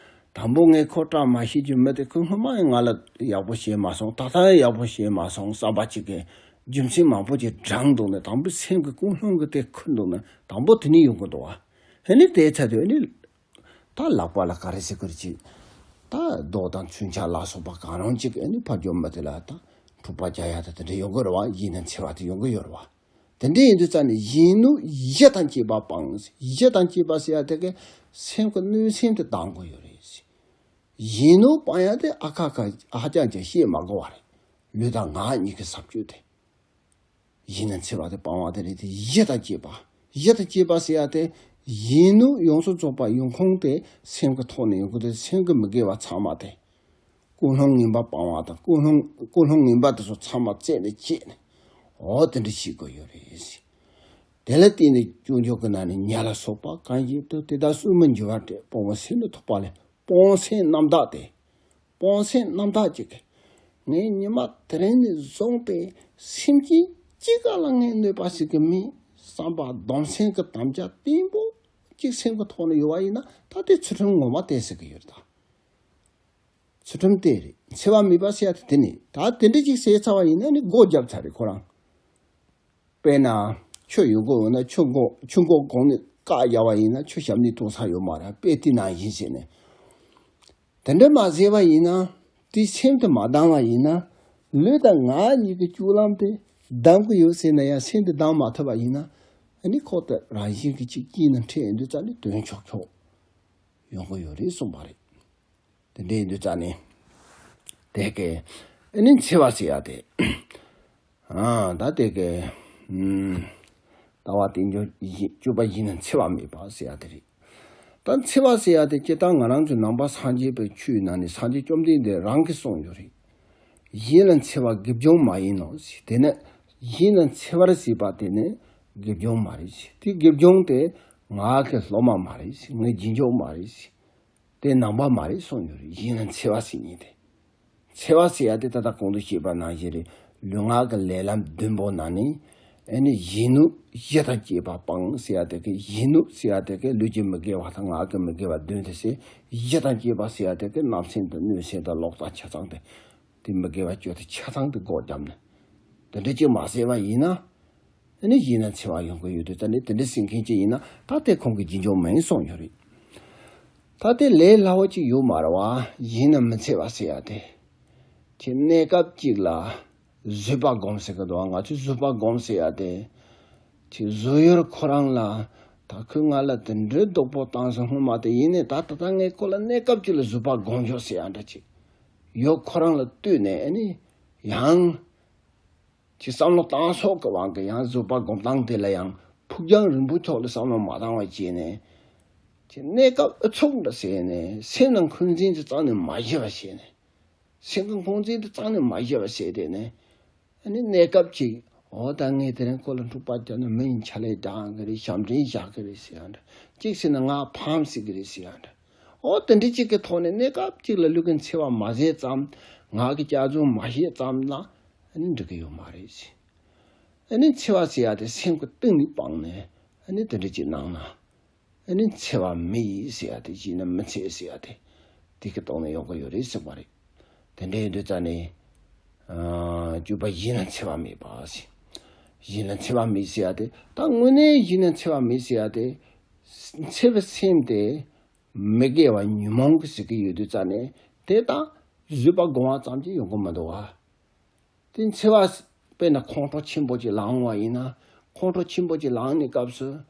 དང་པོ་ངས་ཁོ་བཀྲ་མ་ཤིས་ཀྱི་མི་དེ། ཁོས་སྔོན་མ་ཡང་ང་ལ་ཡག་པོ་བྱས་མ་སོང་། ད་ལྟ་ཡང་ཡག་པོ་བྱས་མ་སོང་བསམ་པ་གཅིག་གིས་རྒྱུ་མཚན་མང་པོ་ཅིག་བགྲངས་འདུག་ནས། དང་པོ་སེམས་ཀྱི་ཀུན་སློང་གི་དེ་འཁུར་འདུག་ནས། དང་པོ་དེ་ནས་ཡོང་གི་འདུག་བ། ཨ་ནི་དེའི་ཚེ་དུས་ཨ་ནི། ད་ལག་པ་ལ་ག་རེ་ཟེར་གི་རེད་ཅིག་ད་རྡོ་དང་མཚོན་ཆ་ལ་སོགས་པ་གང་རུང་ཅིག་ཨ་ནི་ཕར་འཇོག་མི་དེ་ལ་ད་འཁྲུག་པ་རྒྱག་ཡ་ད་དེ་འདྲ་ཡོང་གི་རེད་བ། ཡིན་ན་འཚེ་བ་དེ་ཡོང་གི་ཡོད་རེད་བ། དེ་འདྲ་ཡིན་དུས་ཙ་ནས་གཞན་ནུབ་བཞི་དང་བཅས་པ་སྤང་། བཞི་དང་བཅས་པ་ཟེར་ཡ་དེ་གི་སེམས་ཀྱི་གནོད་སེམས་དེ་ལྡང་དགོས་ཡོད་རེད། གཞན་ནུབ་སྤང་ཡ་དེ་ཨ་ཁ་ཁ་ཧ་ཅང་ཅིག་བཤད་མ་དགོས་པ་རེད། ལུས་དང་ངག་གཉིས་ཀྱི་ས་བཅུད་དེ། གཞན་ནུབ་འཚེ་བ་དེ་སྤང་བ་དེ་རེད་དེ། བཞི་དང་བཅས་པ། བཞི་དང་བཅས་པ་ཟེར་ཡ་དེ། གཞན་ནུབ་ཡོངས་སུ་རྫོགས་པ་ཡོང་ཁུངས་དེ་སེམས་ཀྱི་ཐོག་ནས་ཡོང་གི་དེ། སེམས་ཀྱི་མི་དགེ་བ་ཚང་མ་དེ། ཀུན་སློང་ངན་པ་སྤང་བ་དང་། ཀུན་སློང་ཀུན་སློང་ངན་པ་དེ་ཚོ་ཚང་མ་རྩད་ནས་བཅད་ནས། འོ་དེ་འདྲ་བྱེད་དགོས་ཡོད་རེད། དེ་ལ་བརྟེན་ནས་སྤྱོད་འཇུག་གི་ནང་ནས་ཉ་ལ་སོགས་པ་གང་ཞིག་ཏུ། དེ་དག་སོས་མིན་འགྱུར་བར་སྤྲད། སྤོང་བའི་སེམས་ནི་ཐོབ་པ་ལས། སྤོང་སེམས་རྣམ་དག་སྟེ། སྤོང་སེམས་རྣམ་དག་ཅིག་གིས། ངས་ཉི་མ་དེ་རིང་ནས་བཟུང་སྟེ་སེམས་ཅན་གཅིག་ག་ལ་ངས་གནོད་པ་བྱེད་ཀྱི་མིན་བསམ་པ་སྡོམ་སེམས་ཀྱི་དམ་བཅའ་བརྟན་པོ་གཅིག་སེམས་ཀྱི་ཐོག་ནས་ཡོད་པ་ཡིན་ན། ད་དེ་ཚུལ་ཁྲིམས་ངོ་མ་དེ་ཟེར་གྱི་ཡོད་རེད་ད། ཚུལ་ཁྲིམས་དེ་རེད། འཚེ་བ་མེད་པ་ཟེར་ཡ་དེ་དེ་ནི། ད་དེ་འདྲ་ཅིག་ཟེར་ཚར་བ་ཡིན་ན་ནི་སྒོ་བརྒྱབ་ཚར་རེད་ཁོ་རང་། དཔེར་ན། ཆུ་ཡོད་དགོས་ཡོད་ན་ཆུ་འགོ་ཆུ་འགོ་གོང་ནས་བཀག་བཞག་པ་ཡིན་ན་ཆུ་ཞབས་ནས་གཏོང་ས་ཡོད་མ་རེད། དཔེ་དེ་ནང་བཞིན་བྱས་ནས། དེ་འདྲ་མ་བྱས་པ་ཡིན་ན། དེའི་སེམས་དེ་མ་དྭངས་པ་ཡིན་ན། ལུས་དང་ངག་གཉིས་ཀྱི་སྤྱོད་ལམ་དེ་དྭངས་ཀྱི་ཡོད་ཟེར་ན་ཡང་། སེམས་དེ་དྭངས་མ་ཐུབ་པ་ཡིན་ན། ཨ་ནི་ཁོ་དེ་རང་བཞིན་གྱིས་ཅིག་དཀྱིལ་ནས་འཕྲད་ཡོང་དུས་ཙ་ནས་དོན་ཆོག་ཆོག་ཡོང་གི་ཡོད་རེད་གསུངས་པ་རེད། དེ་འདྲ་ཡིན་དུས་ཙ་ནས། དེ་གི་ཨ་ནི་འཚེ་བ་ཟེར་ཡ་དེ། ཨ་ད་དེ་གི་ཨུམ། ལྟ་བ་རྟེན་འབྱུང་བཞི་སྤྱོད་པ་བཞི་ནི་འཚེ་བ་མེད་པ་ཟེར་ཡ་དེ་རེད། ད་འཚེ་བ་ཟེར་ཡ་དེ་སྤྱིར་བཏང་ང་རང་ཚོའི་ནང་པ་སངས་རྒྱས་པའི་ཆོས་ནང་ནས་སངས་རྒྱས་བཅོམ་ལྡན་འདས་རང་གིས་གསུངས་ཡོད་རེད། གཞན་ལ་འཚེ་བ་དགེ་སྦྱོང་མ་ཡིན་ནོ་ཟེར། དེ་ནི་གཞན་ལ་འཚེ་བར་བྱེད་པ་དེ་ནི་དགེ་སྦྱོང་མ་རེད་ཟེར། དེ་དགེ་སྦྱོང་དེ་ང་གི་སློབ་མ་མ་རེད་ཟེར། ངའི་རྗེས་འཇུག་མ་རེད་ཟེར། དེ་ནང་པ་མ་རེད་གསུངས་ཡོད་རེད། གཞན་ལ་འཚེ་བ་ཟེར་མཁན་དེ། འཚེ་བ་ཟེར་ཡ་དེ་ད་ལྟ་གོང་དུ་བཤད་པ་ནང་བཞིན་རེད། ལུས་ངག་གི་ལས་ལམ་བདུན་པོ་ནང་ནས་ཨ་ནི་གཞན་ནུས་བཞི་དང་བཅས་པ་སྤང་ཟེར་ཡ་དེ་གི་གཞན་ནུས་ཟེར་ཡ་དེ་གི་ལུས་ཀྱི་མི་དགེ་བ་དང་ངག་གི་མི་དགེ་བ་བདུན་དེ་ཟེར། བཞི་དང་བཅས་པ་ཟེར་ཡ་དེ་གི་བརྣབ་སེམས་དང་གནོད་སེམས་དང་ལོག་ལྟ་ཆ་ཚང་དེ། དེ་མི་དགེ་བ་བཅུ་དེ་ཆ་ཚང་དེ་སྒོ་བརྒྱབ་ནས། དེ་འདྲ་ཅིག་མ་ཟེར་བ་ཡིན་ན། ཨ་ནི་གཞན་ལ་འཚེ་བ་ཡོང་གི་ཡོད་དུས་ཙ་ནས་དེ་འདྲ་ཟེར་མཁན་ཅིག་ཡིན་ན་ད་དེ་ཁོང་གི་རྗེས་འཇུག་མིན་གསུངས་ཡོད་རེད། ད་དེ་ལས་སླ་བོ་ཅིག་ཡོད་མ་རེད་བ། གཞན་ལ་མི་འཚེ་བ་ཟེར་ཡ་དེ། ཁྱེད་གནས་སྐབས་ཅིག་ལ་བཟོད་པ་སྒོམ་ཟེར་གི་འདུག་བ། ང་ཚོས་བཟོད་པ་སྒོམ་ཟེར་ཡ་དེ། ཁྱེད་བཟོད་ཡུལ་ཁོ་རང་ལ་ད་ཁོས་ང་ལ་དེ་འདྲའི་སྡུག་པོ་བཏང་སོང་སྔོན་མ་དེ། ཡིན་ནའི་ད་ད་ལྟ་ངས་ཁོ་ལ་གནས་སྐབས་ཅིག་ལ་བཟོད་པ་སྒོམ་ཆོག་ཟེར་ཡ་འདྲ་ཅིག་ཡོད་ཁོ་རང་ལ་ལྟོས་ནས་ཨ་ནི་ཡང་། ཅིག་བསམ་བློ་བཏང་ཕྱོགས་ཀྱི་དབང་གིས་ཡང་བཟོད་པ་སྒོམ་སྟངས་དེ་ལ་ཡང་ཕུགས་རྒྱང་རིང་པོའི་ཐོག་ལ་བསམ་བློ་མ་བཏང་བ་བྱས་ནས། ཅིག་གནས་སྐབས་ཨུ་ཚུགས་འདྲ་བྱས་ནས་སེམས་ནང་འཁོན་འཛིན་དེ་རྩ་ནས་མ་བྱེད་པ་བྱས་ནས། སེམས་ཀྱི་འཁོན་འཛིན་དེ་རྩ་ནས་མ་བྱེད་པ་བྱས་དེ་ནས། ཨ་ནི་གནས་སྐབས་ཅིག་འོ་ད་ངས་དེ་རིང་ཁོ་ལ་འཁྲུག་པ་བརྒྱབ་ན་མི་ཡི་ཕྱག་ལས་རྒྱག་གི་རེད། ཞབས་འདྲེན་བཞག་གི་རེད་ཟེར་ཡ་འདྲ། གཅིག་བྱས་ན་ང་ཕམ་སྲིད་གི་རེད་ཟེར་ཡ་འདྲ། འོ་དེ་འདྲ་ཅིག་གི་ཐོག་ནས་གནས་སྐབས་ཅིག་ལ་ལུས་ཀྱི་འཚེ་བ་མ་བྱས་ཙམ། ངག་གི་སྐྱག་རྫུན་མ་བཤད་ཙམ་ལ་ཨ་ནི་འགྲིག་གི་ཡོད་མ་རེད་ཟེར། ཨ་ནི་འཚེ་བ་ཟེར་ཡ་དེ་སེམས་ཀྱི་གཏིང་ནས་སྤངས་ནས་ཨ་ནི་དེ་འདྲ་ཅིག་གནང་ན། ཨ་ནི་འཚེ་བ་མེད་ཟེར་ཡ་དེ། གཞན་ལ་མི་འཚེ་ཟེར་ཡ་དེ། དེ་གི་ཐོག་ནས་ཡོང་གི་ཡོད་རེད་ཟེར་བ་རེད། དེ་འདྲ་ཡིན་དུས་ཙ་ནས། ཨ། བཅུ་པ་གཞན་ལ་འཚེ་བ་མེད་པ་ཟེར། གཞན་ལ་འཚེ་བ་མེད་ཟེར་ཡ་དེ། ད་དངོས་གནས་གཞན་ལ་འཚེ་བ་མེད་ཟེར་ཡ་དེ། འཚེ་བའི་སེམས་དེ་མི་དགེ་བ་ཉོན་མོངས་ཀྱིས་ཟེར་གྱི་ཡོད་དུས་ཙ་ནས། དེ་ད་བཟོད་པ་སྒོམ་པ་ཙམ་གྱིས་ཡོང་གི་མི་འདུག་བ། དེ་འཚེ་བ། དཔེར་ན་ཁོང་ཁྲོ་ཆེན་པོ་ཅིག་ལངས་པ་ཡིན་ན། ཁོང་ཁྲོ་ཆེན་པོ་ཅིག་ལངས་ནས་སྐབས་སུ།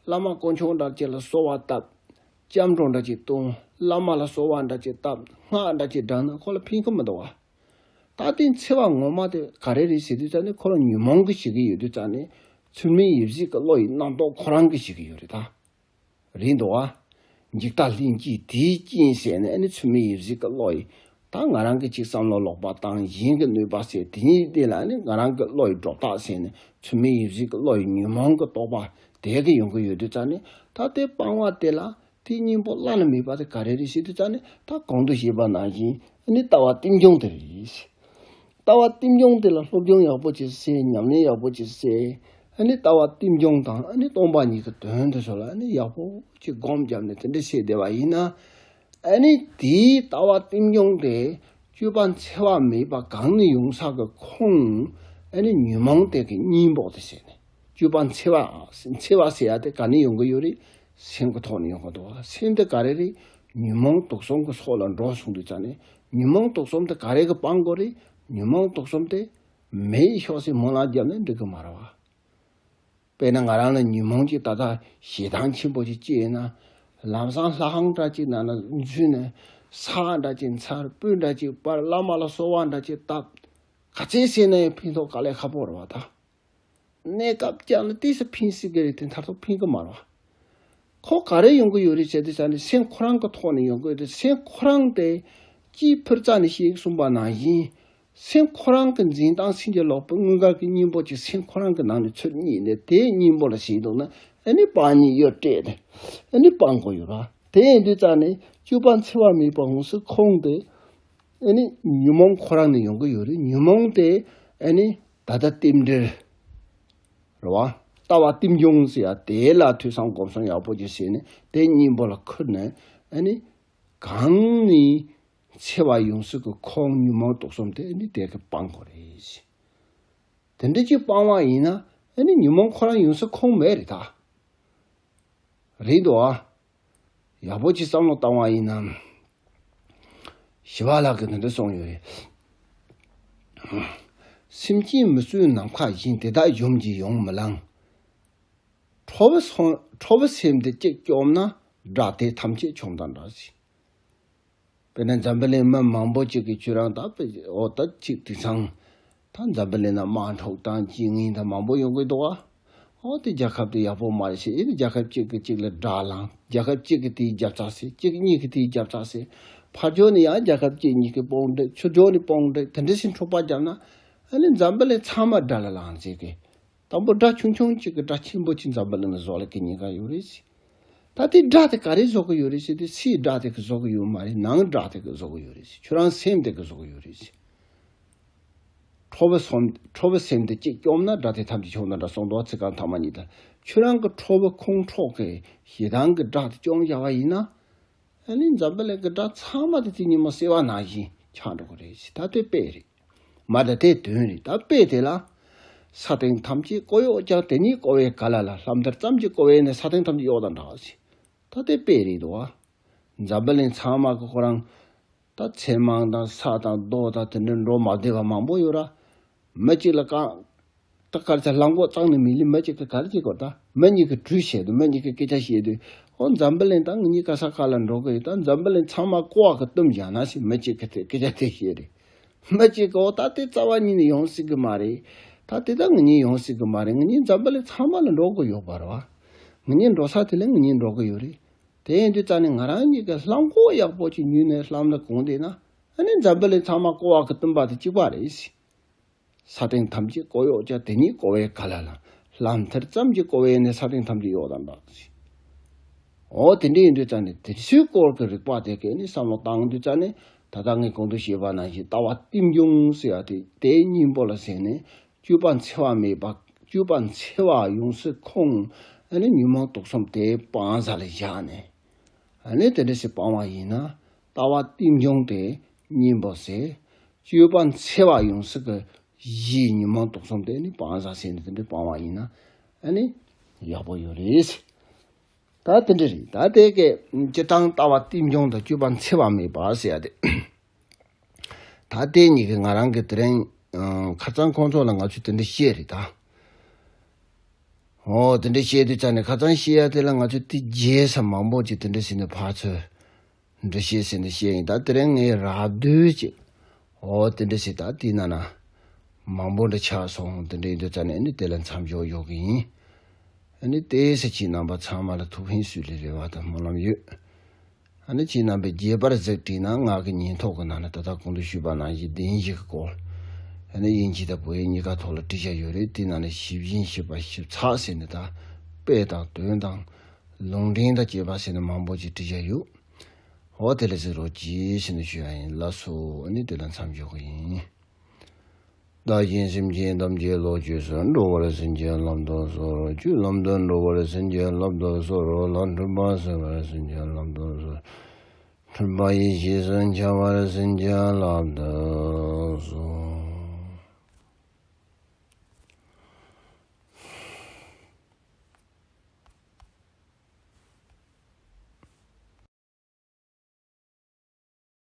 བླ་མ་དཀོན་མཆོག་འདྲ་ཅིག་ལ་གསོལ་བ་བཏབ། སྐྱབས་འགྲོ་འདྲ་ཅིག་བཏོན། བླ་མ་ལ་གསོལ་བ་འདྲ་ཅིག་བཏབ། སྔགས་འདྲ་ཅིག་བགྲངས་ན་ཁོ་ལ་ཕན་གི་མི་འདུག་བ། ད་དེ་འཚེ་བ་ངོ་མ་དེ་ག་རེ་རེད་ཟེར་དུས་ཙ་ནས། ཁོ་ལ་ཉོན་མོངས་ཀྱིས་བྱེད་ཀྱི་ཡོད་དུས་ཙ་ནས། ཚུལ་མིན་ཡིད་བྱེད་ཀྱི་བློ་ཡི་རྣམ་རྟོག་ཁོ་རང་གིས་བྱེད་ཀྱི་ཡོད་རེད་ད། རེད་འདུག་བ། འཇིག་ལྟ་ལྷན་སྐྱེས་དེའི་རྐྱེན་ཟེར་ནས་ཨ་ནི་ཚུལ་མིན་ཡིད་བྱེད་ཀྱི་བློ་ཡིས། ད་ང་རང་གི་ཅིག་བསམ་བློ་ལོག་པ་བཏང་། གཞན་གྱི་གནོད་པ་བྱས། དེ་གཉིས་དེ་ལ་ཨ་ནི་ང་རང་གི་བློ་ཡི་སྒྲོ་བཏགས་ཟེར་ནས། ཚུལ་མིན་ཡིད་བྱེད་ཀྱི་བློ་ཡི་ཉོན་མོངས་ཀྱི་རྟོག་པ་དེ་གི་ཡོང་གི་ཡོད་དུས་ཙ་ནས། ད་དེ་སྤང་བ་དེ་ལ་དེའི་གཉེན་པོ་བླ་ན་མེད་པ་དེ་ག་རེ་རེད་ཟེར་དུས་ཙ་ནས། ད་གོང་དུ་བཤད་པ་ནང་བཞིན་ཨ་ནི་ལྟ་བ་རྟེན་འབྱུང་དེ་རེད། ལྟ་བ་རྟེན་འབྱུང་དེ་ལ་སློབ་སྦྱོང་ཡག་པོ་ཅིག་བྱས། ཉམས་ལེན་ཡག་པོ་ཅིག་བྱས། ཨ་ནི་ལྟ་བ་རྟེན་འབྱུང་དང་ཨ་ནི་སྟོང་པ་ཉིད་ཀྱི་དོན་དེ་ཚོ་ལ་ཨ་ནི་ཡག་པོ་ཅིག་སྒོམ་བརྒྱབ་ནས་དེ་འདྲ་བྱས་བསྡད་པ་ཡིན་ན། ཨ་ནི་དེའི་ལྟ་བ་རྟེན་འབྱུང་དེ་སྤྱོད་པ་འཚེ་བ་མེད་པ་གང་ནས་ཡོང་ས་གི་ཁོངས། ཨ་ནི་ཉོན་མོངས་དེ་གི་གཉེན་པོ་དེ་བྱས་ནས། སྤྱོད་པ་འཚེ་བ། འཚེ་བ་ཟེར་ཡ་དེ་ག་ནས་ཡོང་གི་ཡོད་རེད། སེམས་ཀྱི་ཐོག་ནས་ཡོང་གི་འདུག་བ། སེམས་དེ་ག་རེ་རེད། ཉོན་མོངས་དུག་གསུམ་གྱི་ཚོགས་ལ་འགྲོ་སོང་དུས་ཙ་ནས། ཉོན་མོངས་དུག་གསུམ་དེ་ག་རེ་གིས་སྤང་དགོས་རེད། ཉོན་མོངས་དུག་གསུམ་དེ་མེད་ཤོག་ཟེར་སྨོན་ལམ་བརྒྱབ་ན་འགྲིག་གི་མ་རེད་བ། དཔེར་ན་ང་རང་ལ་ཉོན་མོངས་ཀྱི་ད་ལྟ་ཞེ་སྡང་ཆེན་པོ་ཅིག་སྐྱེས་ཡོད་ན། ལམ་སང་ལྷ་ཁང་འདྲ་ཅིག་ནང་ལ་འཛུལ་ནས་ས་འདྲ་ཅིག་འཚལ། སྤོས་འདྲ་ཅིག་སྤར། བླ་མ་ལ་གསོལ་བ་འདྲ་ཅིག་བཏབ། ག་ཚད་བྱས་ན་ཡང་ཕན་ཐོགས་དཀའ་ལས་ཁག་པོ་རེད་བ་ད། གནས་སྐབས་ཀྱང་ལ་ཏོག་ཙམ་ཕན་སྲིད་ཀྱི་རེད་དེ། མཐར་ཐུག་ཕན་གྱི་མ་རེད་བ། ཁོ་ག་རེ་ཡོང་གི་ཡོད་རེད་ཟེར་དུས་ཙ་ནས། སེམས་ཁོ་རང་གི་ཐོག་ནས་ཡོང་གི་ཡོད་རེད། སེམས་ཁོ་རང་དེ་དཀྱིལ་འཁོར་རྩ་ནས་ཤེས་གསུངས་པ་ནང་བཞིན། སེམས་ཁོ་རང་གི་འཛིན་སྟངས་སེམས་ཀྱི་ལོག་པའི་དངོས་འགལ་གྱི་གཉེན་པོ་ཅིག་སེམས་ཁོ་རང་གི་ནང་ནས་ཚུར་རྙེད་ནས། དེའི་གཉེན་པོ་ལ་ཞེན་འདུག་ན། ཨ་ནི་སྤང་ཉེས་ཡོད་སྤྲད་དེ། ཨ་ནི་སྤང་དགོས་ཡོད་ར། དེ་ཡིན་དུས་ཙ་ནས་སྤྱོད་པ་འཚེ་བ་མེད་པ་ཡོངས་སུ་ཁོངས་ཏེ། ཨ་ནི་ཉོན་མོངས་ཁོ་རང་ནས་ཡོང་གི་ཡོད་རེད། ཉོན་མོངས་དེ་ཨ་ནི་ད་ལྟ་རྟེན་འབྲེལ་རེད་བ། ལྟ་བ་རྟེན་འབྱུང་ཟེར་ཡ་དེ་ལ་ཐོས་བསམ་སྒོམ་གསུམ་ཡག་པོ་ཅིག་བྱས་ནས། དེ་གཉེན་པོ་ལ་ཁུར་ནས། ཨ་ནི་གང་ནས་འཚེ་བ་ཡོངས་སུ་གི་ཁོངས། ཉོན་མོངས་དུག་གསུམ་དེ་ཨ་ནི་དེ་གིས་སྤང་དགོས་རེད། དེ་འདྲ་ཅིག་སྤང་བ་ཡིན་ན། ཨ་ནི་ཉོན་མོངས་ཁོ་རང་ཡོངས་སུ་ཁོངས་མེད་རེད་ད། རེད་འདུག་ཨ། ཡག་པོ་ཅིག་བསམ་བློ་བཏང་བ་ཡིན་ན། ཞི་བ་ལྷ་གིས་འདི་འདྲ་གསུངས་ཡོད་རེད། སེམས་ཅན་མི་བསོད་ནམ་མཁའ་བཞིན། དེ་དག་གཞོམ་གྱིས་ཡོང་མི་ལང་། ཁྲོ་བོ་སེམས། ཁྲོ་བོ་སེམས་དེ་གཅིག་བཅོམ་ན། དགྲ་དེ་ཐམས་ཅད་ཆོམས་དང་འདྲ་ཟེར། དཔེར་ན་འཛམ་བུ་གླིང་མི་མང་པོ་ཅིག་གིས་ཁྱོད་རང་ད་དཔེ་འོ་ད་ཅིག་དེང་སང་ད་འཛམ་བུ་གླིང་ན་དམག་འཁྲུག་དང་རྐྱེན་ངན་དང་མང་པོ་ཡོང་གི་འདུག་བ། འོ་དེ་རྒྱལ་ཁབ་དེ་ཡག་པོ་མ་རེད་ཟེར། ཨེ་ནི་རྒྱལ་ཁབ་གཅིག་གིས་གཅིག་ལ་དགྲ་ལངས། རྒྱལ་ཁབ་གཅིག་གིས་དེའི་རྒྱབ་རྩ་བྱས། གཅིག་གཉིས་ཀྱིས་དེའི་རྒྱབ་རྩ་བྱས། ཕར་ཕྱོགས་ནས་ཡང་རྒྱལ་ཁབ་གཅིག་གཉིས་ཀྱིས་དཔུང་སྒྲིག། ཚུར་ཕྱོགས་ནས་དཔུང་སྒྲིག། དེ་འདྲ་ཞིག་འཁྲུག་པ་བརྒྱབ་ན། ཨ་ནི་འཛམ་བུ་གླིང་ཚང་མ་དགྲ་ལ་ལངས་ཟེར་གི། དང་པོ་དགྲ་ཆུང་ཆུང་གཅིག་གིས་དགྲ་ཆེན་པོ་གཅིག་འཛམ་བུ་གླིང་ལ་བཟོ་ལ་གི་ཉེན་ཁ་ཡོད་རེད་ཟེར། ད་དེ་སྒྲ་དེ་ག་རེ་བཟོ་གི་ཡོད་རེད་ཟེར་དུས། ཕྱིའི་སྒྲ་དེ་གི་བཟོ་གི་ཡོད་མ་རེད། ནང་སྒྲ་དེ་གི་བཟོ་གི་ཡོད་རེད་ཟེར། ཁྱོད་རང་སེམས་དེ་གི་བཟོ་གི་ཡོད་རེད་ཟེར། ཁྲོ་བོ་སོམ། ཁྲོ་བོ་སེམས་དེ་གཅིག་བཅོམ་ན་སྒྲ་དེ་ཐམས་ཅད་བྱུང་ན་འདྲ་གསུངས་འདུག། ཚིག་རྐང་ཐ་མ་གཉིས་དེ། ཁྱོད་རང་གི་ཁྲོ་བོ་ཁོང་ཁྲོ་གི་ཞེ་སྡང་གི་སྒྲ་དེ་བཅོམ་བཞག་པ་ཡིན་ན། ཨ་ནི་འཛམ་བུ་གླིང་གི་སྒྲ་ཚང་མ་དེ་དེ་ཉིན་མོ་བསིལ་བ་ནང་བཞིན་ཆགས་འགྲོ་གི་རེད་ཟེར། ད་དེ་དཔེ་རེད། མ་ད་དེ་དོན་རེད། ད་དཔེ་དེ་ལ། ས་སྟེང་ཐམས་ཅད་ཀོ་གཡོག་ཀྱང་། དེ་ཉིད་ཀོ་བའི་ག་ལ་ལ། ལྷ་མཐར་ཙམ་གྱིས་ཀོ་བས་ནི། ས་སྟེང་ཐམས་ཅད་གཡོག་དང་འདྲ་ཟེར། ད་དེ་དཔེ་རེད་དོ། འཛམ་བུ་གླིང་ཚང་མ་གི་ཁོ་རང་ད་ཚེར་མང་དང་ས་དང་རྡོ་དང་དེ་འདྲ་འགྲོ་མ་བདེ་བ་མང་པོ་ཡོད་ར། མི་གཅིག་ལ་རྐང་ད་གར་ཚ་རླངས་འཁོར་བཏང་ནས་མི་ལི་མི་གཅིག་གི་གར་གཅིག་གོ། ད་མི་གཉིས་ཀྱི་གྲོས་བྱས་འདུག། མི་གཉིས་ཀྱི་སྐད་ཆ་བཤད་དུས། ཨོ་འཛམ་བུ་གླིང་ད་ངེད་གཉིས་ཀ་ས་ག་ལ་འགྲོ་གི་ཡོད། ད་འཛམ་བུ་གླིང་ཚང་མ་ཀོ་བ་གི་བཏུམ་བཞག་ན་ཟེར། མི་གཅིག་གི་དེ་སྐད་ཆ་དེ་བཤད་རེད། མི་གཅིག་གི་ཨོ་ད་དེ་རྩ་བ་ཉིད་ནས་ཡོང་སྲིད་གི་མ་རེད། ད་དེ་ད་ངེད་གཉིས་ཡོང་སྲིད་གི་མ་རེད། ངེད་གཉིས་འཛམ་བུ་གླིང་ཚང་མ་ལ་འགྲོ་གི་ཡོད་པ་རེད་བ། ངེད་གཉིས་འགྲོ་ས་དེ་ལ་ངེད་གཉིས་འགྲོ་གི་ཡོད་རེད། དེ་ཡིན་དུས་ཙ་ནས་ང་རང་གཉིས་ཀྱི་རླངས་འཁོར་ཡག་པོ་ཅིག་ཉོས་ནས་ལྷམ་ལ་གོན་བསྡད་ན། ཨ་ནི་འཛམ་བུ་གླིང་ཚང་མ་ཀོ་བ་གི་བཏུམ་པ་དེ་གཅིག་པ་རེད། ས་སྟེང་ཐམས་ཅད་ཀོ་གཡོག་ཀྱང་། དེ་ཉིད་ཀོ་བའི་ག་ལ་ལ། ལྷ་མཐར་ཙམ་གྱིས་ཀོ་བས་ནི། ས་སྟེང་ཐམས་ཅད་གཡོག་དང་འདྲ་ཟེར། འོ་དེ་འདྲ་ཡིན་དུས་ཙ་ནས་དེ་ཚོའི་སྐོར་གྱི་རིག་པ་དེ་གས་ནི་བསམ་བློ་བཏང་དུས་ཙ་ནས། ད་ལྟ་ངས་གོང་དུ་བཤད་པ་ནང་བཞིན་ལྟ་བ་རྟེན་འབྱུང་ཟེར་ཡ་དེ་དེའི་སྙིང་པོ་ལ་ཟེར་ནས། སྤྱོད་པ་འཚེ་བ་མེད་པ། སྤྱོད་པ་འཚེ་བ་ཡོངས་སུ་ཁོང་། ཨ་ནི་ཉོན་མོངས་དུག་གསུམ་དེ་སྤང་བྱ་ལ་བཞག་ནས། ཨ་ནི་དེ་འདྲ་ཞིག་སྤང་བ་ཡིན་ན། ལྟ་བ་རྟེན་འབྱུང་དེ་སྙིང་པོ་ཟེར། སྤྱོད་པ་འཚེ་བ་ཡོངས་སུ་གི་གཞི་ཉོན་མོངས་དུག་གསུམ་དེ་ནི་སྤང་བྱ་ཟེར་ནས་དེ་འདྲ་སྤང་བ་ཡིན་ན། ཨ་ནི་ཡག་པོ་ཡོད་རེད། ད་དེ་འདྲ་རེད། ད་དེ་གས་སྤྱིར་བཏང་ལྟ་བ་རྟེན་འབྱུང་དང་སྤྱོད་པ་འཚེ་བ་མེད་པ་ཟེར་ཡ་དེ། ད་དེ་གཉིས་ཀྱིས་ང་རང་གི་དེ་རིང་། ཨང་། ཁ་སང་ཁོང་ཚོ་ལ་ང་ཚོས་དེ་འདྲ་བཤད་རེད་ད། ཨོ་དེ་འདྲ་བཤད་དུས་ཙ་ནས། ཁ་སང་བཤད་ཡ་དེ་ལ་ང་ཚོས་དེ་རྗེས་སུ་མང་པོ་ཅིག་དེ་འདྲ་ཟེར་ནས་ཕར་ཚུར་འདྲ་བཤད་ཟེར་ནས་བཤད་ཡིན། ད་དེ་རིང་ངས་རགས་བསྡུས་ཅིག། ཨོ་དེ་འདྲ་ཟེར། ད་དེའི་ནང་ན་མང་པོ་འདྲ་ཆགས་སོང་། དེ་འདྲ་ཡིན་དུས་ཙ་ནས་ཨ་ནི་དེ་ལ་མཚམས་འཇོག་འཇོག་གི་ཡིན། ཨ་ནི་དེ་ཚེ་ཁྱེད་རྣམ་པ་ཚང་མ་ལ་ཐུགས་ཕན་གསོས་ལེ་རེ་བ་དང་སྨོན་ལམ་ཡོད། ཨ་ནི་ཁྱེད་རྣམ་པས་རྒྱས་པར་གཟིགས་བྲིས་ན། ང་གི་ཉིན་ཐོ་གི་ནང་ན་ད་ལྟ་གོང་དུ་ཞུས་པ་ནང་བཞིན་བདེན་བཞི་གི་སྐོར། ཨ་ནི་དབྱིན་ཇི་དང་བོད་ཡིག་གཉིས་ཀ་ཐོག་ལ་བྲིས་བཞག་ཡོད་རེད། དེ་ནང་ནས་ཞིབ་ཞིབ་ཞིབ་པ་ཞིབ་ཚགས་ཟེར་ནས། ད་དཔེ་དང་དོན་དང་ལུང་འདྲེན་དང་བཅས་པ་ཟེར་ནས་མང་པོ་ཅིག་བྲིས་བཞག་ཡོད། འོ་དེ་ལ་གཟིགས་རོགས་གྱིས་ཟེར་ནས་ཞུ་ཡ་ཡིན། ལགས་སོ། ཨ་ནི་དེ་ལ་མཚམས་འཇོག་གི་ཡིན། བདག་གཞན་སེམས་ཅན་ཐམས་ཅད་བློ་ཆོས་སུ། འགྲོ་བ་སེམས་ཅན་བསླབ་ཏུ་གསོལ། ཆོས་བསླབ་ཏུ་འགྲོ་བ་སེམས་ཅན་བསླབ་ཏུ་གསོལ། ལམ་འཁྲུལ་པ་སེལ་བ་སེམས་ཅན་བསླབ་ཏུ་གསོལ། འཁྲུལ་པ་ཡེ་ཤེས་སུ་འཆར་བ་སེམས་ཅན་བསླབ་ཏུ་གསོལ།